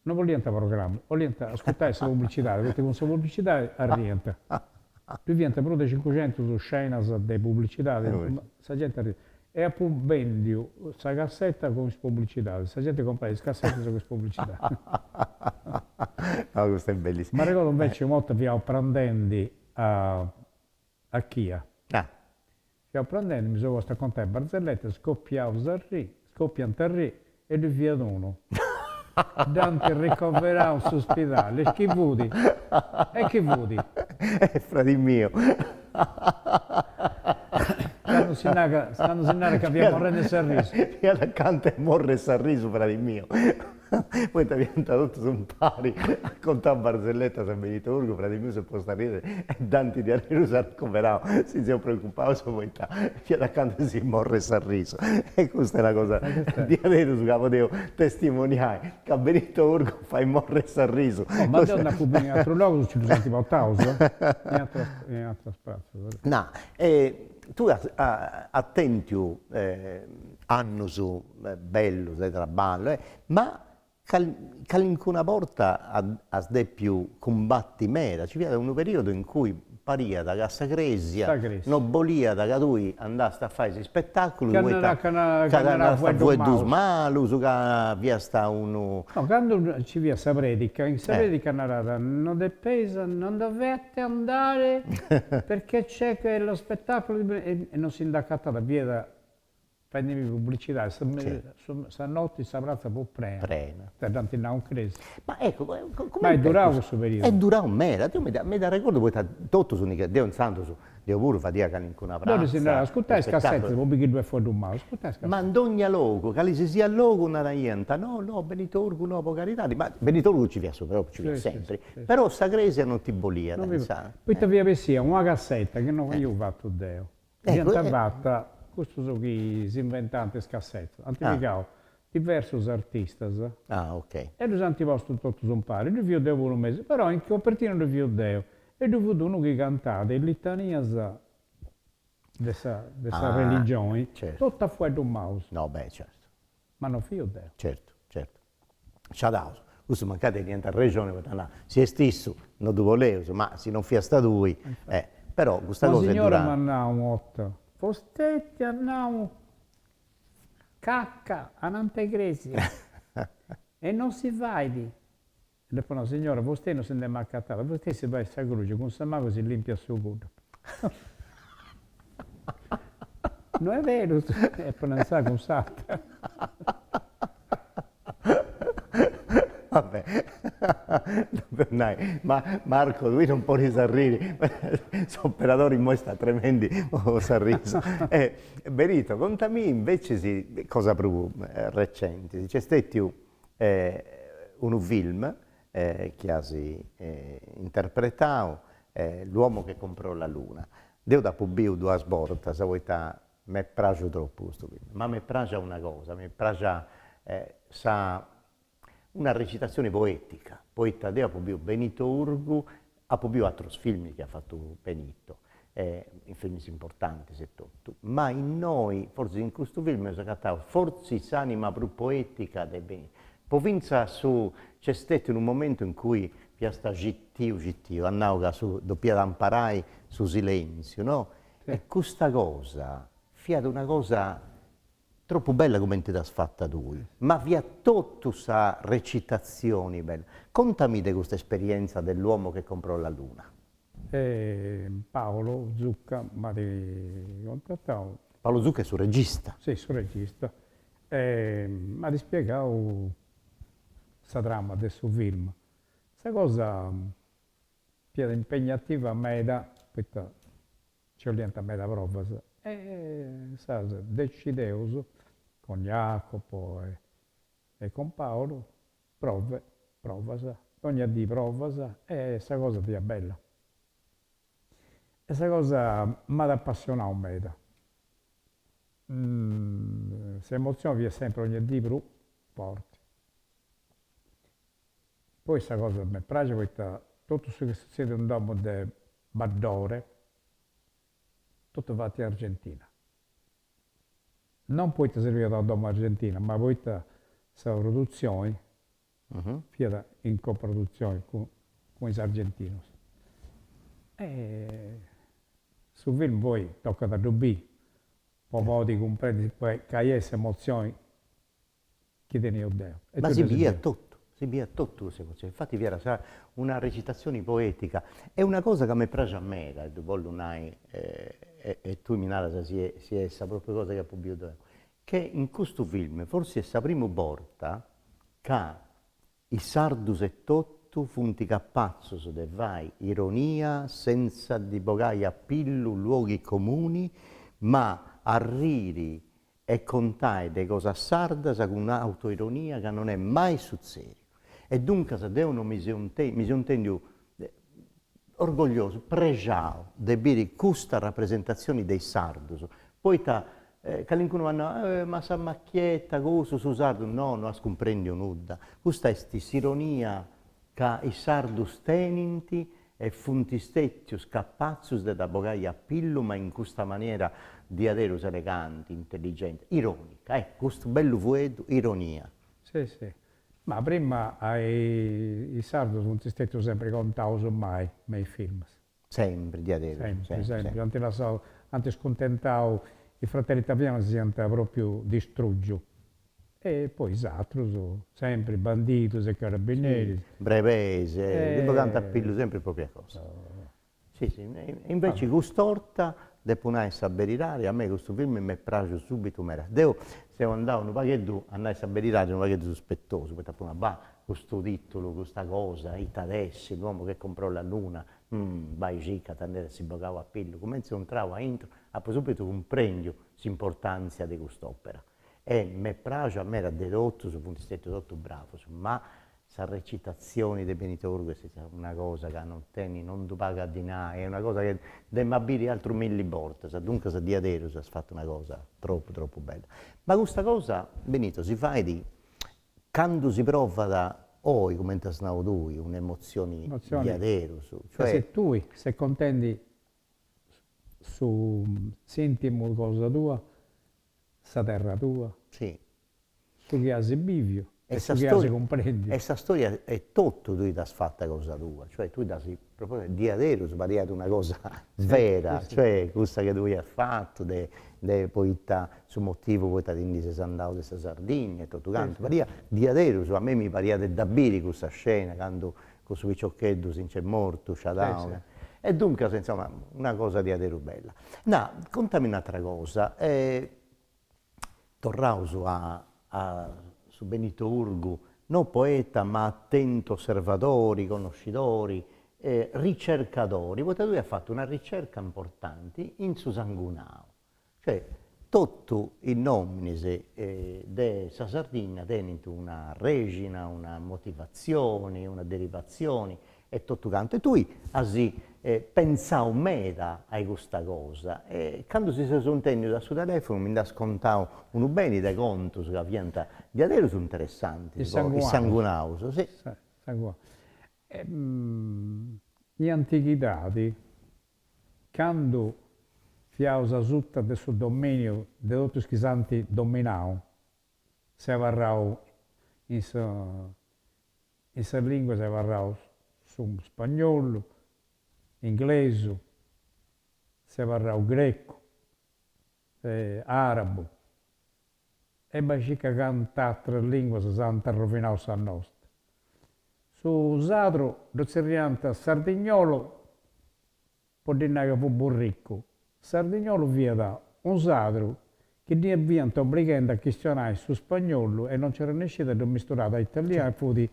No boliant programma, boliant ascurtai sa pubblicidadi, poita cun sa pubblicidadi arriant. Ddui fiant prus de cincuxentus scenas de pubblicidadi, sa genti arriat. E apu bendiu sa cassetta cun is pubblicidadis, sa genti comporait is cassetas cun is pubblicidadis. No, custa est bellissima. M'arregordu inveci una 'orta fiaus prandendi a a Chia. Fiaus prandendi, mi seu postu a contai barzelletas, scoppiaus a arrì, scoppiant a arrì e ddui fiat unu. Dd'ant ricoverau in su spidali, e chi fut? E chi fut? Est fradi miu. Candu si narat, candu si narat ca fiat morrendi 'e s'arrisu. Fiat acanta 'e morri 'e s'arrisu fradi miu. Poita fiant totus impari a contai barzelletas a Benito Urgu, fradi miu s'est postu a arriri e dd'ant diaderus arrecoverau, si seus preocupaus poita fiat acanta 'e si morri 'e s'arrisu e custa est una cosa diaderus ca podeus testimoniai ca Benito Urgu fait morri 'e s'arrisu. No, ma deu nd'apu biu in atrus logus nci ddus ant portaus, in atras in atras pratzas. Na, e tui as as tentu annus bellus de traballu, ma calincuna borta as depiu cumbatti meda, nci fiat unu periodu in cui pariat ca sa cresia no boliat ca tui andast a fai s'ispettaculu poita ca naràst fueddus malus, ca fiast unu. No, candu nci fiat sa predica, in sa predica narat no depeis, non dovete andare perché c'è lo spettacolo di e non si nd'acatat, fiat Faendimi pubblicidadi, sa noti sa pratza fut prena. Prena. Dd'ant nau in cresia. Ma ecco, cumenti. Ma est durau cussu periodu. Est durau meda, deu mi dd'arregordu poita totus ndi, deu intzandus, deu puru fadia calincuna pratza. Deu ddis narau, ascurtai is cassetas po biri chi ddu est fueddu malu, ascurtai is cassetas. Ma in dogna logu, cali si siat logu naraiant, no no Benito Urgu no po caridadi, ma Benito Urgu nci fiat su propriu, nci fiat sempri, però sa cresia non ti boliat, intzandus. Poita fiat bessia una casseta chi no iu fatu deu, dd'iant fata. custus chi s'inventant is cassetas, ant pigau diversus artistas e ddus ant postus totus impari, ddui fiu deu puru in mesu, però in copertina ddui fiu deu e ddui fut unu chi cantat is litanias de sa de sa religioni totu a fueddus maus. No beh certu. Ma non fiu deu. Certu, certu. Sciadaus. Cussu mancai teniant arrexoni poita nau, si est issu no ddu boleus, ma si non fiasta tui, eh. Però custa cosa est durada. Una signora m'at nau una 'orta, Vostè at nau cacca anant'e cresia e non si fait. E dd'apu nau, signora, vostè non si nd'est mai acatada, vostè si fait sa gruxi cun sa manu si limpiat su cuddu. No est berus, apu nau, insaras cun s'atera. Vabbè, ddu nai, ma Marco tui non podis arriri, s'operadori immoi sta tremendi po s'arrisu. E Benito, contamì invecis cosa prus recenti, nc'est stetiu unu film chi as interpretau, L'uomo che comprò la luna. Deu dd'apu biu duas bortas poita M'est praxu tropu custu film, ma m'est praxa una cosa, m'est praxa sa una recitazioni poetica, poita deu apu biu Benito Urgu, apu biu aterus film chi at fatu Benito, in films importantis e totu, ma innoi, fortzis in custu film eus agatau fortzis s'anima prus poetica de Benito, po fintzas su, nc'est stetiu unu momentu in cui fiast citiu citiu, at nau ca su depiat amparai su silentziu, no E custa cosa fiat una cosa tropu bella cumenti dd'as fata tui, ma fiat totu sa recitatzioni bella. Contami de custa esperienza de L'uomo che comprò la luna. Paolo Zucca m'at contatau. Paolo Zucca est su regista. Si, su regista. E m'at ispiegau sa trama de su film. Sa cosa Fiat impegnativa meda, poita nci 'oliant meda provas, e insaras decideus, cun Jacopo e cun Paolo, prove, provas, dogna dì provas e sa cosa fiat bella. E sa cosa m'at apassionau meda. S'emotzioni fiat sempri ogna dì prus forti. Poi sa cosa m'est praxia poita totu su chi sutzedit in domo de Baddore, totu fatu in Argentina. Non poita serviat una domo argentina, ma poita sa produtzioni fiat in coprodutzioni cun is argentinus. E su film poi tocat a ddu biri po podi cumprendi cali est s'emotzioni chi teniu deu. E Ma si biiat totu, si biiat totu cussa emotzioni, infati fiat sa una recitazioni poetica e una cosa ca m'est praxia meda, e ddu bollu nai e tui mi naras si est si est sa propriu cosa chi apu biu deu, che in custu film forsis est sa primu borta ca is sardus etotu funt capatzus de fai ironia senza ndi bogai a pillu luoghi comuni, ma arriri e contai de cosas sardas cun autoironia ca non est mai sutzediu. E duncas deu no mi seu mi seu intendiu orgogliosu, prexau de biri custa rapresentatzioni de is sardus, poita calincunu at nau, eh ma sa macchietta, cussu, su sardu, no, no as cumprendiu nudda, custa est s'ironia ca is sardus tenint e funt stètius capatzus de dda bogai a pillu ma in custa manera diaderus eleganti, intelligenti, ironica, eh, custu bellu fueddu, ironia. Si, si. Ma prima is sardus funt stètius sempri contaus mali me is films. Sempri, diaderus. Sempri, sempri. Ant lassau, ant scuntentau, i Fratelli Taviano si iant propriu distrugiu. E poi is atrus, sempri bandidus e carabineris. Brebeis, ndi bogant a pillu sempri propria cosa. Si, si, inveci cust'orta, depu nai sa beridadi, a mei custu filmi m'est praxiu subitu meda. Deu seu andau unu pagheddu, a nai sa beridadi, unu pagheddu suspettosu, poita apu nau, bah, custu titulu, custa cosa, ita at essi, l'uomo che comprò la luna, bai circa ita nd'at essi bogau a pillu. Cumenti seu intrau aintru, apu subitu cumprendiu s'importantzia de cust'opera. E m'est praxia meda de totus, funt stetius totus bravus, ma. Sa recitatzioni de Benito Urgu est stetia una cosa ca non tenit, non ddu pagat dinai, est una cosa chi dd'emu a biri atrus milli bortas, duncas diaderus as fatu una cosa tropu tropu bella. Ma custa cosa, Benito, si fait candu si provat oi, cumenti as nau tui, un'emotzioni diaderus, cioè. Ca tui ses contendi su s'intimu cosa tua, sa terra tua. Si. Su chi as biviu e su chi as cumprendiu. E sa storia etotu tui dd'as fata cosa tua, cioè tui dd'as diaderus pariat una cosa vera, cioè cussa chi tui as fatu de de poita su motivu poita ti ndi ses andau de sa Sardigna e totu cantu, pariat diaderus, a mei mi pariat de dda biri cussa scena candu cussu piciocheddu si nc'est mortu, sciadau, e duncas insoma una cosa diaderus bella. Na, contami un'atera cosa, Torraus a a su Benito Urgu, no poeta ma atentu osservadori, connoscidori, ricercadori, poita tui as fatu una ricerca importanti in su sangunau, cioè totu is nominis de sa Sardigna tenint una rexina, una motivatzioni, una derivatzioni e totu cantu, e tui as pentzau meda a custa cosa e candu si seus intendius a su telefunu mi nd'as contau unu beni de contus ca fiant diaderus interessantis po is sangunaus, si. In antighidadi, candu fiaus asuta de su dominiu de totus is chi s'ant dominau, s'est abarrau in sa In sas linguas est abarrau su spagnolu, inglesu, est abarrau grecu, arabu e bai circa cant'atras linguas s'ant arrovinau sa nosta. Su sadru ddu tzerriant sardignolu Po ddi nai ca fut burricu. Sardignolu fiat unu sadru chi ddi fiant obrighendi a chistionai su spagnolu e non nci arrennesciat e ddu misturàt a italianu e fut.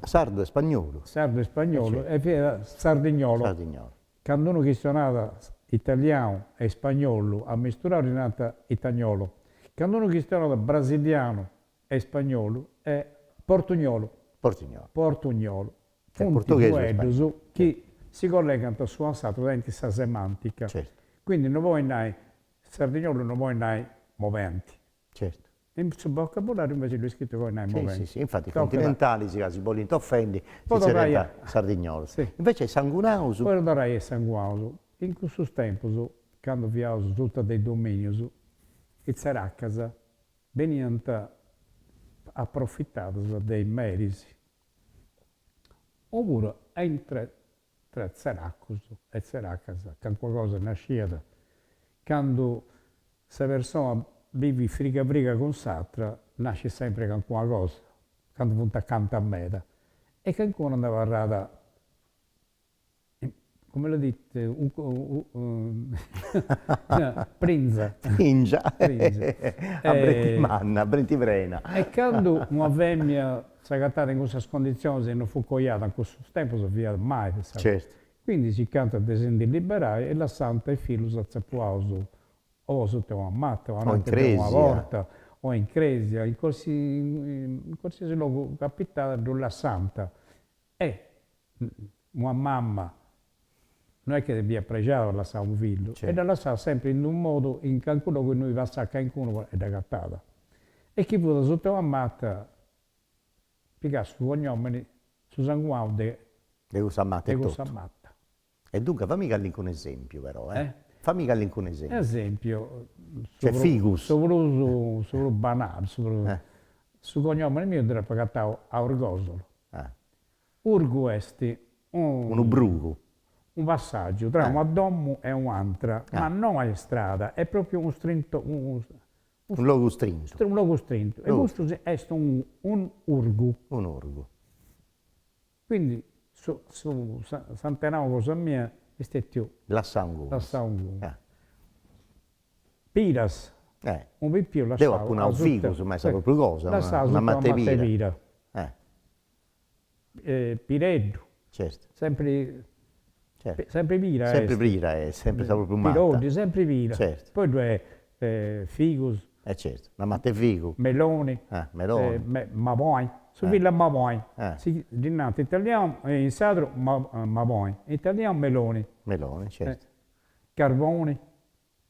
Sardu e spagnolu. Sardu e spagnolu e fiat sardignolo. Sardignolo. Candu unu chistionàt italianu e spagnolu amisturau ddi nant itagnolo. Candu unu chistionàt brasilianu e spagnolu est portugnolu. Portugnolu. Portugnolu. Funt fueddus chi si collegant s'unu a s'atru, tenint sa semantica. Quindi no podis nai, sardignolu no podis nai moventi. Certu. In su vocabulariu inveci ddoi scritu podis nai moventi. Si, si, infati is continentalis ca si bolint ofendi si zerriant sardignolus. Invece is sangunaus. Po torrai a is sangunaus, in cussus tempus, candu fiaus suta de is dominius, is tzeracas beniant aprofitadas de is meris Opuru intre tra tzeracus e tzeracas calincuna cosa nasciat candu sa persona bivit friga friga cun s'atra nascit sempri calincuna cosa, candu funt acanta meda e calincuna nd'abarrat Come lo dite, prinza. Pringia. A brenti manna, a brenti prena. E candu una femina s'agatat in cussas conditzionis e non fut coiada in cussus tempus fiat mali sa cosa. Certu. Quindi circant de si ndi liberai e lassant is fillus atzapuaus o asuta 'e una mata o ananti de una porta o in cresia, in qualsiasi logu capitat ddu lassant E una mamma no est chi fiat prexada a lassai unu fillu, e dda lassat sempri in unu modu, in calincunu logu innui passat calincunu e dd'agatat. E chi fut asuta 'e una mata, pigat su cognomini, su sanguau de De cussa mata etotu. De cussa mata. E duncas fammi callincunu esempiu però, eh. Fammi callincunu esempiu. Esempiu, Cioè figus. Su prus su prus banali, su prus, su cognomini miu dd'apu agatau a Orgosolo. Urgu est unu. Unu brugu. Unu passaggiu tra una domu e u'antra, ma no a istrada, est propriu unu strintu, unu. Unu logu strintu. Unu logu strintu, e custu est unu urgu. Unu urgu. Quindi su su s'antenau cosa mia est stetiu. Lassau inguni. Lassau inguni. Piras. Unu pipiu lassau. Deu apu nau figus, ma est sa propriu cosa. Lassau asuta una mata 'e pira. Pireddu. Certu. Sempri sempri pira est. Sempri pira est, sempri sa propriu mata. Piroddi, sempri pira. Certu. Poi ddu est figus. Eh certu, una mata 'e figu. Meloni. Ah, meloni. Maboi, su fillu 'e maboi. Si ddi nant in italianu, in sardu maboi, in italianu meloni. Meloni, certu. Carboni,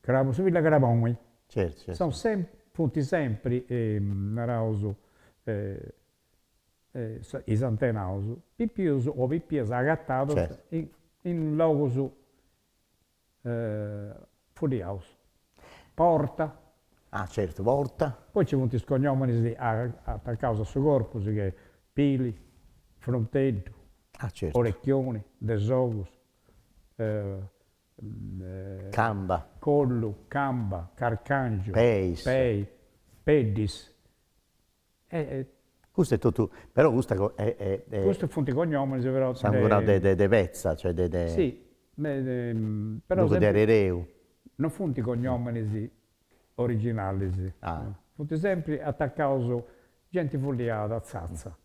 su fillu 'e craboni. Certu, certu. Sono sempri, funt sempri, naraus, is antenaus, pipius o pipias agatados in logus Furriaus. Porta. Ah, certu, porta. Poi nci funt is cognomenis atacaus a su corpus che Pili, Fronteddu, ah, certu. Orecchioni, Desogus, Camba. Collu, Camba, Carcangiu, Peis. Pei, Peddis. Custu est totu, però custa est. Custus funt cognomenis però de. Sangunau de de petza, cioè de de. Si, però. De arereu. Non funt cognomenis originalis. Ah. Funt sempri atacaus genti fulliada a tzatza.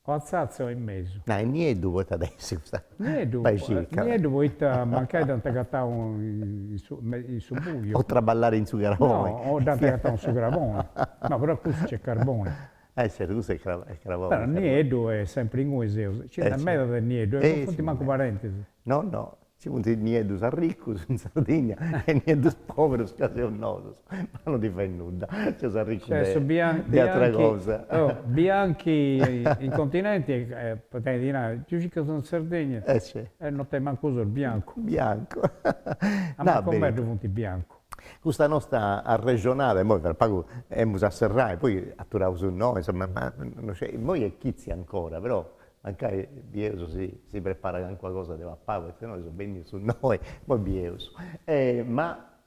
O a tzatza o in mesu. Ah, e nieddu poita at essi custa. Nieddu, nieddu poita mancai dd'ant agatau in su in su buiu. O traballare in su crabone. No, o dd'ant agatau in su crabone. No, però cussu nc'est carboni. Eh certu, cussu est crabone. Però nieddu est sempri ingui seus. Nci nd'at meda de nieddu e non funt mancu parentis. No, no. Nci funt nieddus arricus in Sardigna e nieddus poberus ca seus nosus, ma non ti fait nudda, seus arricus de atra cosa. Bianchi in continenti e tenit dinai, ddu circas in Sardegna e non tenit mancu su biancu. Biancu. A Macumere ddu funt biancu. Custa nosta arrexonada, immoi fra pagu emus a serrai, poi aturaus innoi, insoma, ma no scei, immoi est chitzi ancora, però Mancai bieus si si preparat calincuna cosa de papai, poita nosu seus bennius innoi, poi bieus. Ma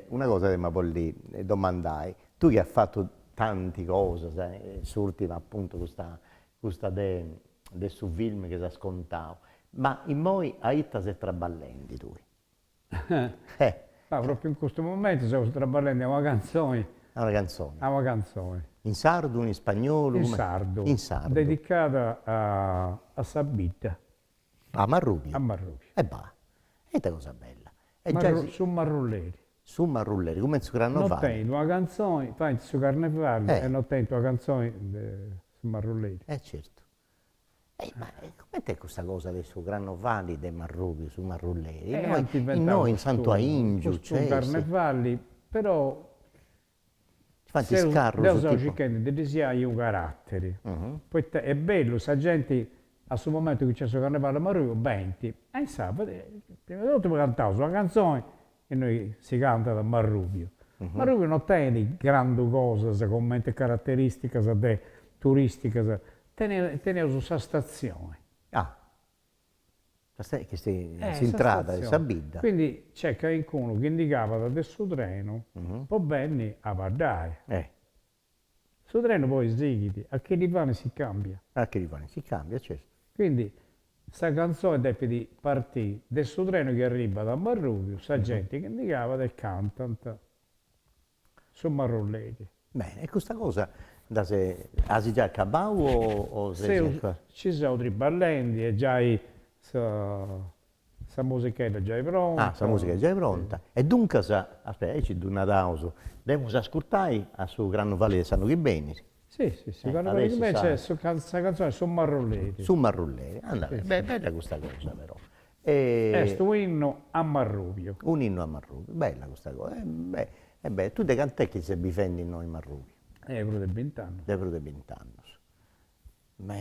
una cosa t'emu a bolli domandai, tui chi as fatu tanti cosas, s'urtima apuntu custa custa de de su film chi s'as contau, ma immoi a ita ses traballendi tui? Ma propriu in custu momentu seus traballendi a una cantzoni. A una cantzoni. A una cantzoni. In sardu, in ispagnolu? In sardu. In sardu. Dedicada a sa bidda. A Marrubiu? A Marrubiu. E bah, e ita cosa bella. E giai si. Su Marrulleri. Su Marrulleri, cumenti su carnevali. No tenit una cantzoni, faint su carnevali e no tenint una cantzoni de su Marrulleri. E certu. E ma comente est custa cosa de su carnevali de Marrubiu, su Marrulleri? Eh, ant inventau Innoi in Santu Aìngiu custu carnevali, però Faint is carrus deu seu circhendi de ddis jai unu caratteri, poita est bellu, sa genti a su momentu chi nc'est su carnevali a Marrubiu benit, e insaras prima de totu cantaus una cantzoni innui si cantat Marrubiu. Marrubiu no tenit grandu cosas comente carateristicas de turisticas, teneus sa statzioni. Ah, chi est s'intrada de sa bidda. Quindi nc'est calincunu chi ndi cabat de su trenu po benni a baddai. Su trenu poi sighit, a Chilivani si cambia. A Chilivani si cambia, certu. Quindi sa cantzoni depit partì de su trenu chi arribat a Marrubiu, sa genti chi ndi cabat e cantant su Marrulleri. Bene, e custa cosa dda ses, as giai acabau o o ses ancora? Ci seu triballendi e giai sa Sa musichedda est giai pronta. Ah, sa musica est giai pronta. E duncas, aspetta, aici ddu naraus, dd'emus ascurtai a su carnevali de s'annu chi benit. Si, si, su carnevali chi benit c'est sa cantzoni Su Marrulleri. Su Marrulleri, andat beni, bella custa cosa però. Est u' innu a Marrubiu. Un'innu a Marrubiu, bella custa cosa. E beh, tui de cant'est chi ses bivendi innoi in Marrubiu? Eh, prus de bint'annus. De prus de bint'annus. Ma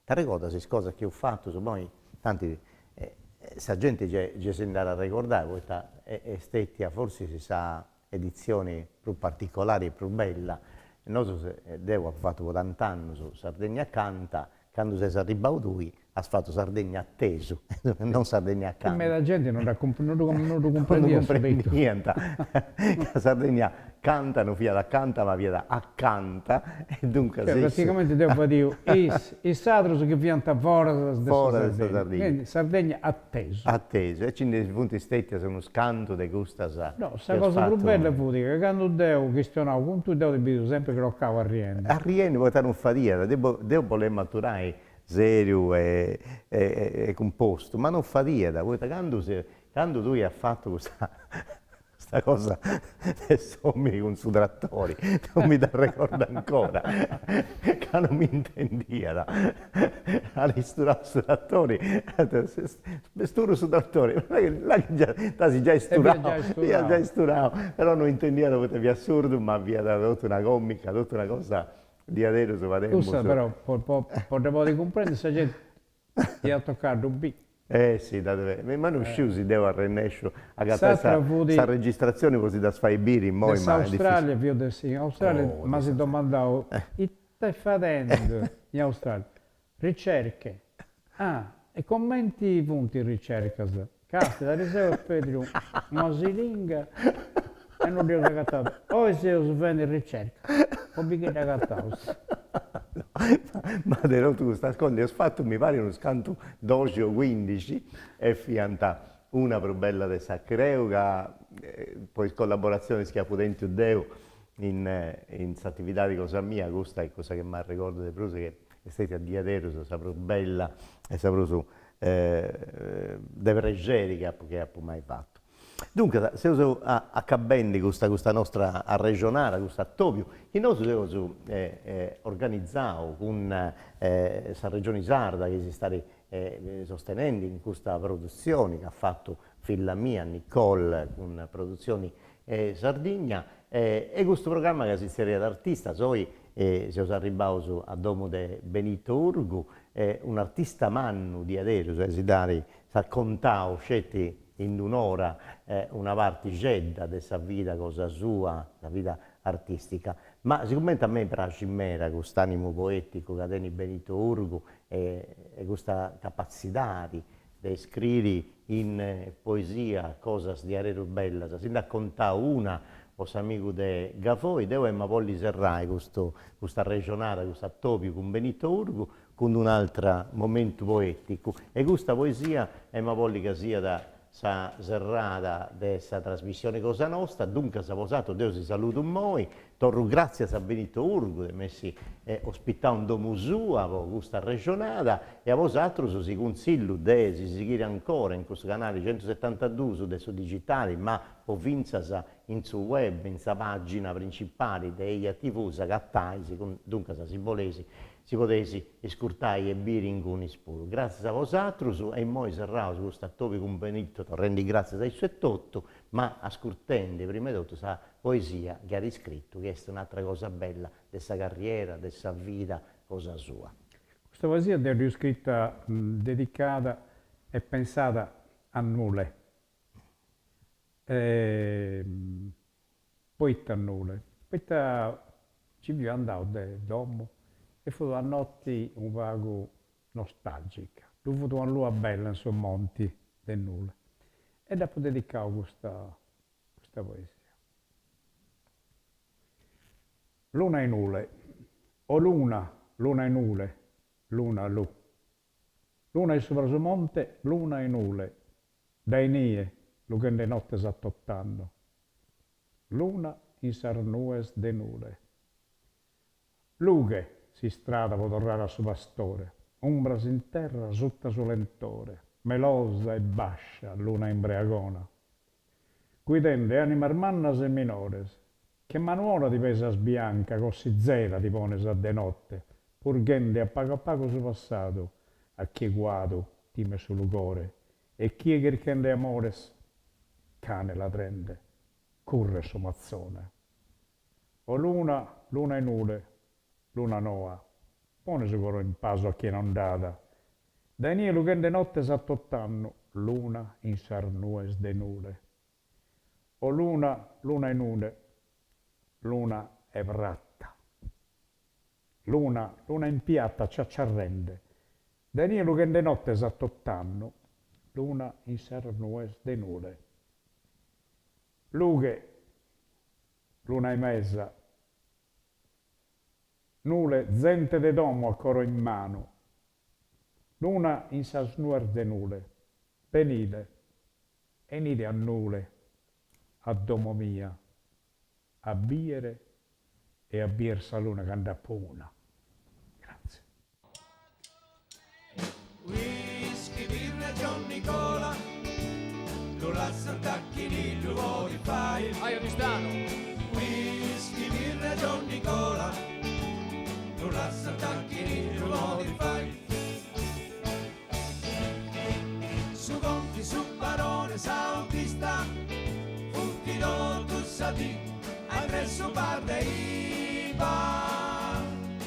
t'arregordas is cosas chi eus fatu, poi tanti sa genti gei si nd'at a arregordai poita est stetia forsis sa editzioni prus particolari e prus bella, nosu deu apu fatu po tant'annus Sardegna Canta, candu ses arribbau tui as fatu Sardegna atesu, non Sardegna acanta. Meda genti non ddu cumprendiat su titulu. Ca Sardegna canta non fiat acanta ma fiat acanta e duncas issu. Praticamenti deu fadiu is is sadrus chi fiant foras de sa Sardegna, quindi Sardegna atesu. Atesu, e nci ndi funt stetias unus cantu de custas. No, sa cosa prus bella fut ca candu deu chistionau cun tui deu ti bidu sempri crocau arriendi. Arriendi poita non fadiat, deu bolemu aturai seriu e e cumpostu, ma non fadiat, poita candu candu tui as fatu custa. Custa cosa de s'omini cun su trattori non mi dd'arregordu ancora, ca non mi intendiat, at isturau su trattori, sturu su trattori, là chi già dd'as giai sturau, fiat giai sturau, però no intendiat poita fiat surdu, ma fiat totu una comica, totu una cosa diaderus fademus. Cussa però po dda podi cumprendi sa genti iat tocau a ddu biri. Eh si, dda deve, ma no sciu si deu arrennesciu a agatai sa sa registratzioni po si ddas fai biri immoi, ma est difficili. De s'Australia fiu de in Australia m'as domandau ita est fadendu in Australia, ricerche, ah e comenti funt is ricercas, castia ariseru eus perdiu una siringa e no dd'eus agatada, oi seus fendi ricerca po biri chi dd'agataus. Ma de totu custas cosas nd'eus fatu mi parit unus cantu doxi o cuindixi e fiant una prus bella de sa creu ca po is collaboratzionis chi apu tentu deu in in s'atividadi cosa mia custa est cussa chi m'arregordu de prus chi est stetia diaderus sa prus bella e sa prus de prexeri chi apu chi apu mai fatu. Duncas, seus acabendi custa custa nostra arrexonada, custu atobiu, chi nosu eus organizau cun sa Regioni Sarda chi si stat sostenendi in custa produtzioni chi at fatu filla mia Nicole cun Produtzioni Sardigna e custu programma ca si zerriat Artistas, oi seus arribbaus a domu de Benito Urgu, un'artista mannu diaderus, si dd'at s'at contau sceti in d'un'ora una partixedda de sa vida cosa sua, sa vida artistica. Ma sigumenti a mei praxit meda cust'animu poeticu ca tenit Benito Urgu e custa capatzidadi de scriri in poesia cosas diaderus bellas, si nd'at contau una po s'amigu de Gavoi, deu emu a bolli serrai custu custa arrexonada, custu atobiu cun Benito Urgu cun d'un'altra momentu poeticu e custa poesia emu a bolli ca siat sa serrada de sa trasmissioni cosa nosta, duncas bosatrus deu si saludu immoi, torru gratzias a Benito Urgu de m'essi ospitau in domu sua po custa arrexonada e a bosatrus si cuntzillu de si sighiri ancora in custu canali centusetantadus de su digitali ma po fintzas in su web in sa pagina principali de Eja TV s'agatais, duncas si boleis Si podeis iscurtai e biri ingunis puru. Gràtzias a bosatrus e immoi serraus custu atobiu cun Benito torrendi gràtzias a issu etotu, ma ascurtendi prima 'e totu sa poesia chi at iscritu chi est un'atra cosa bella de sa carriera, de sa vida cosa sua. Custa poesia deu dd'eus scrita dedicada e pensada a Nule. Poita Nule? Poita nci fia andau de domu e fut una noti unu pagu nostalgica, ddu fut una lua bella in su monti de Nule e dd'apu dedicau custa custa poesia. Luna 'e Nule O luna, luna 'e Nule, luna lu. Luna 'e subra su monte, luna 'e Nule, dae inie lughende nottes a tot'annu. Luna in sas nues de Nule. Lughe s'istrada pro torrare a su pastore, umbras in terra sutta su lentore, melosa e bascia luna imbreagona. Guidende animas mannas e minores, che manu 'ona ti pesas bianca, cossizera ti pones a de notte, purghende a pagu a pagu su passadu, a chie cuadu timet su lugore e chie chirchende amores, cane ladrende, curret su matzone. O luna, luna 'e Nule, luna noa, pone su coro in pasu a chie non nd'at, dae inie lughende nottes a tot'annu, luna in sas nues de Nule. O luna, luna 'e Nule, luna 'e prata. Luna, luna in piata ciacciarrende, dae inie lughende nottes a tot'annu, luna in sas nues de Nule. Lughe, luna 'e mesa, Nule, zente de domo a coro in manu, luna in sas nues de Nule, benide, 'enide a Nule, a domo mia, a bìere e a bier sa luna ca nd'apo una. Grazie. Whisky, birra, Johnny Cola, lu lassant a chini ddu podit fai. Strano. Whisky, birra, John Nicola, non lascia tacchini, non lo fai. Su conti, su barone, sautista, funtino tu sati, adesso parte IVA.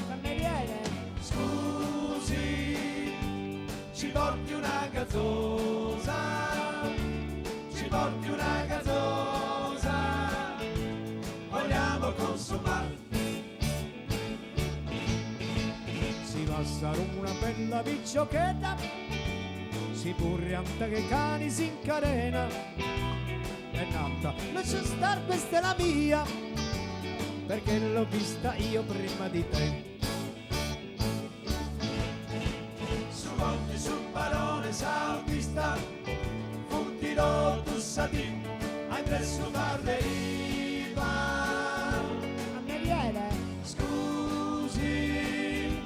Cameriere. Scusi, ci porti una gazzosa, ci porti una gazzosa, vogliamo consumare. Si passa una bella picciocchetta, si purrianta che cani si incarena. È nata, lascia star, questa è la mia, perché l'ho vista io prima di te. Su conti, su barone, sautista, funtino tu sati, adesso parte IVA. Cameriere. Scusi,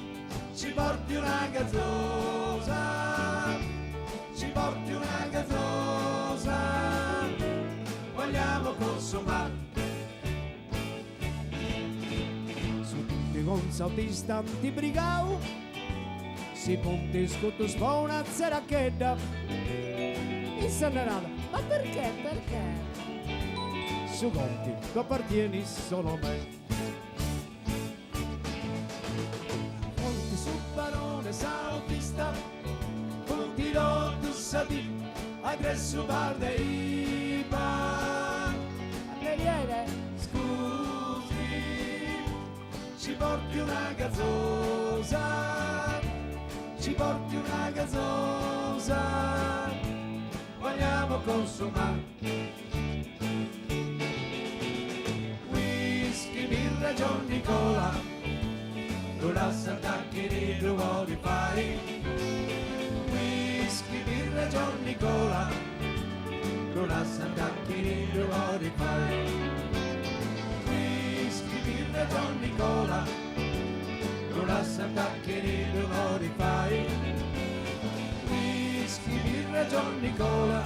ci porti una gazzosa, ci porti una gazzosa, vogliamo consumare. Su tutti con sautista antibrigau, si punti scutto una zeracchetta. Insannata, ma perché, perché? Su conti, tu appartieni solo a me. Conti su barone sautista, puntino tu sati, adesso parte IVA. Cameriere. Scusi, ci porti una gazzosa, ci porti una gazzosa, vogliamo consumare. Whisky, birra, John Nicola, non lascia tacchini, lo vuoi fare. Whisky, birra, John Nicola, non lascia tacchini, lo vuoi fare. Whisky, birra, John Nicola, non lascia tacchini, lo vuoi fare. Whisky, birra, John Nicola,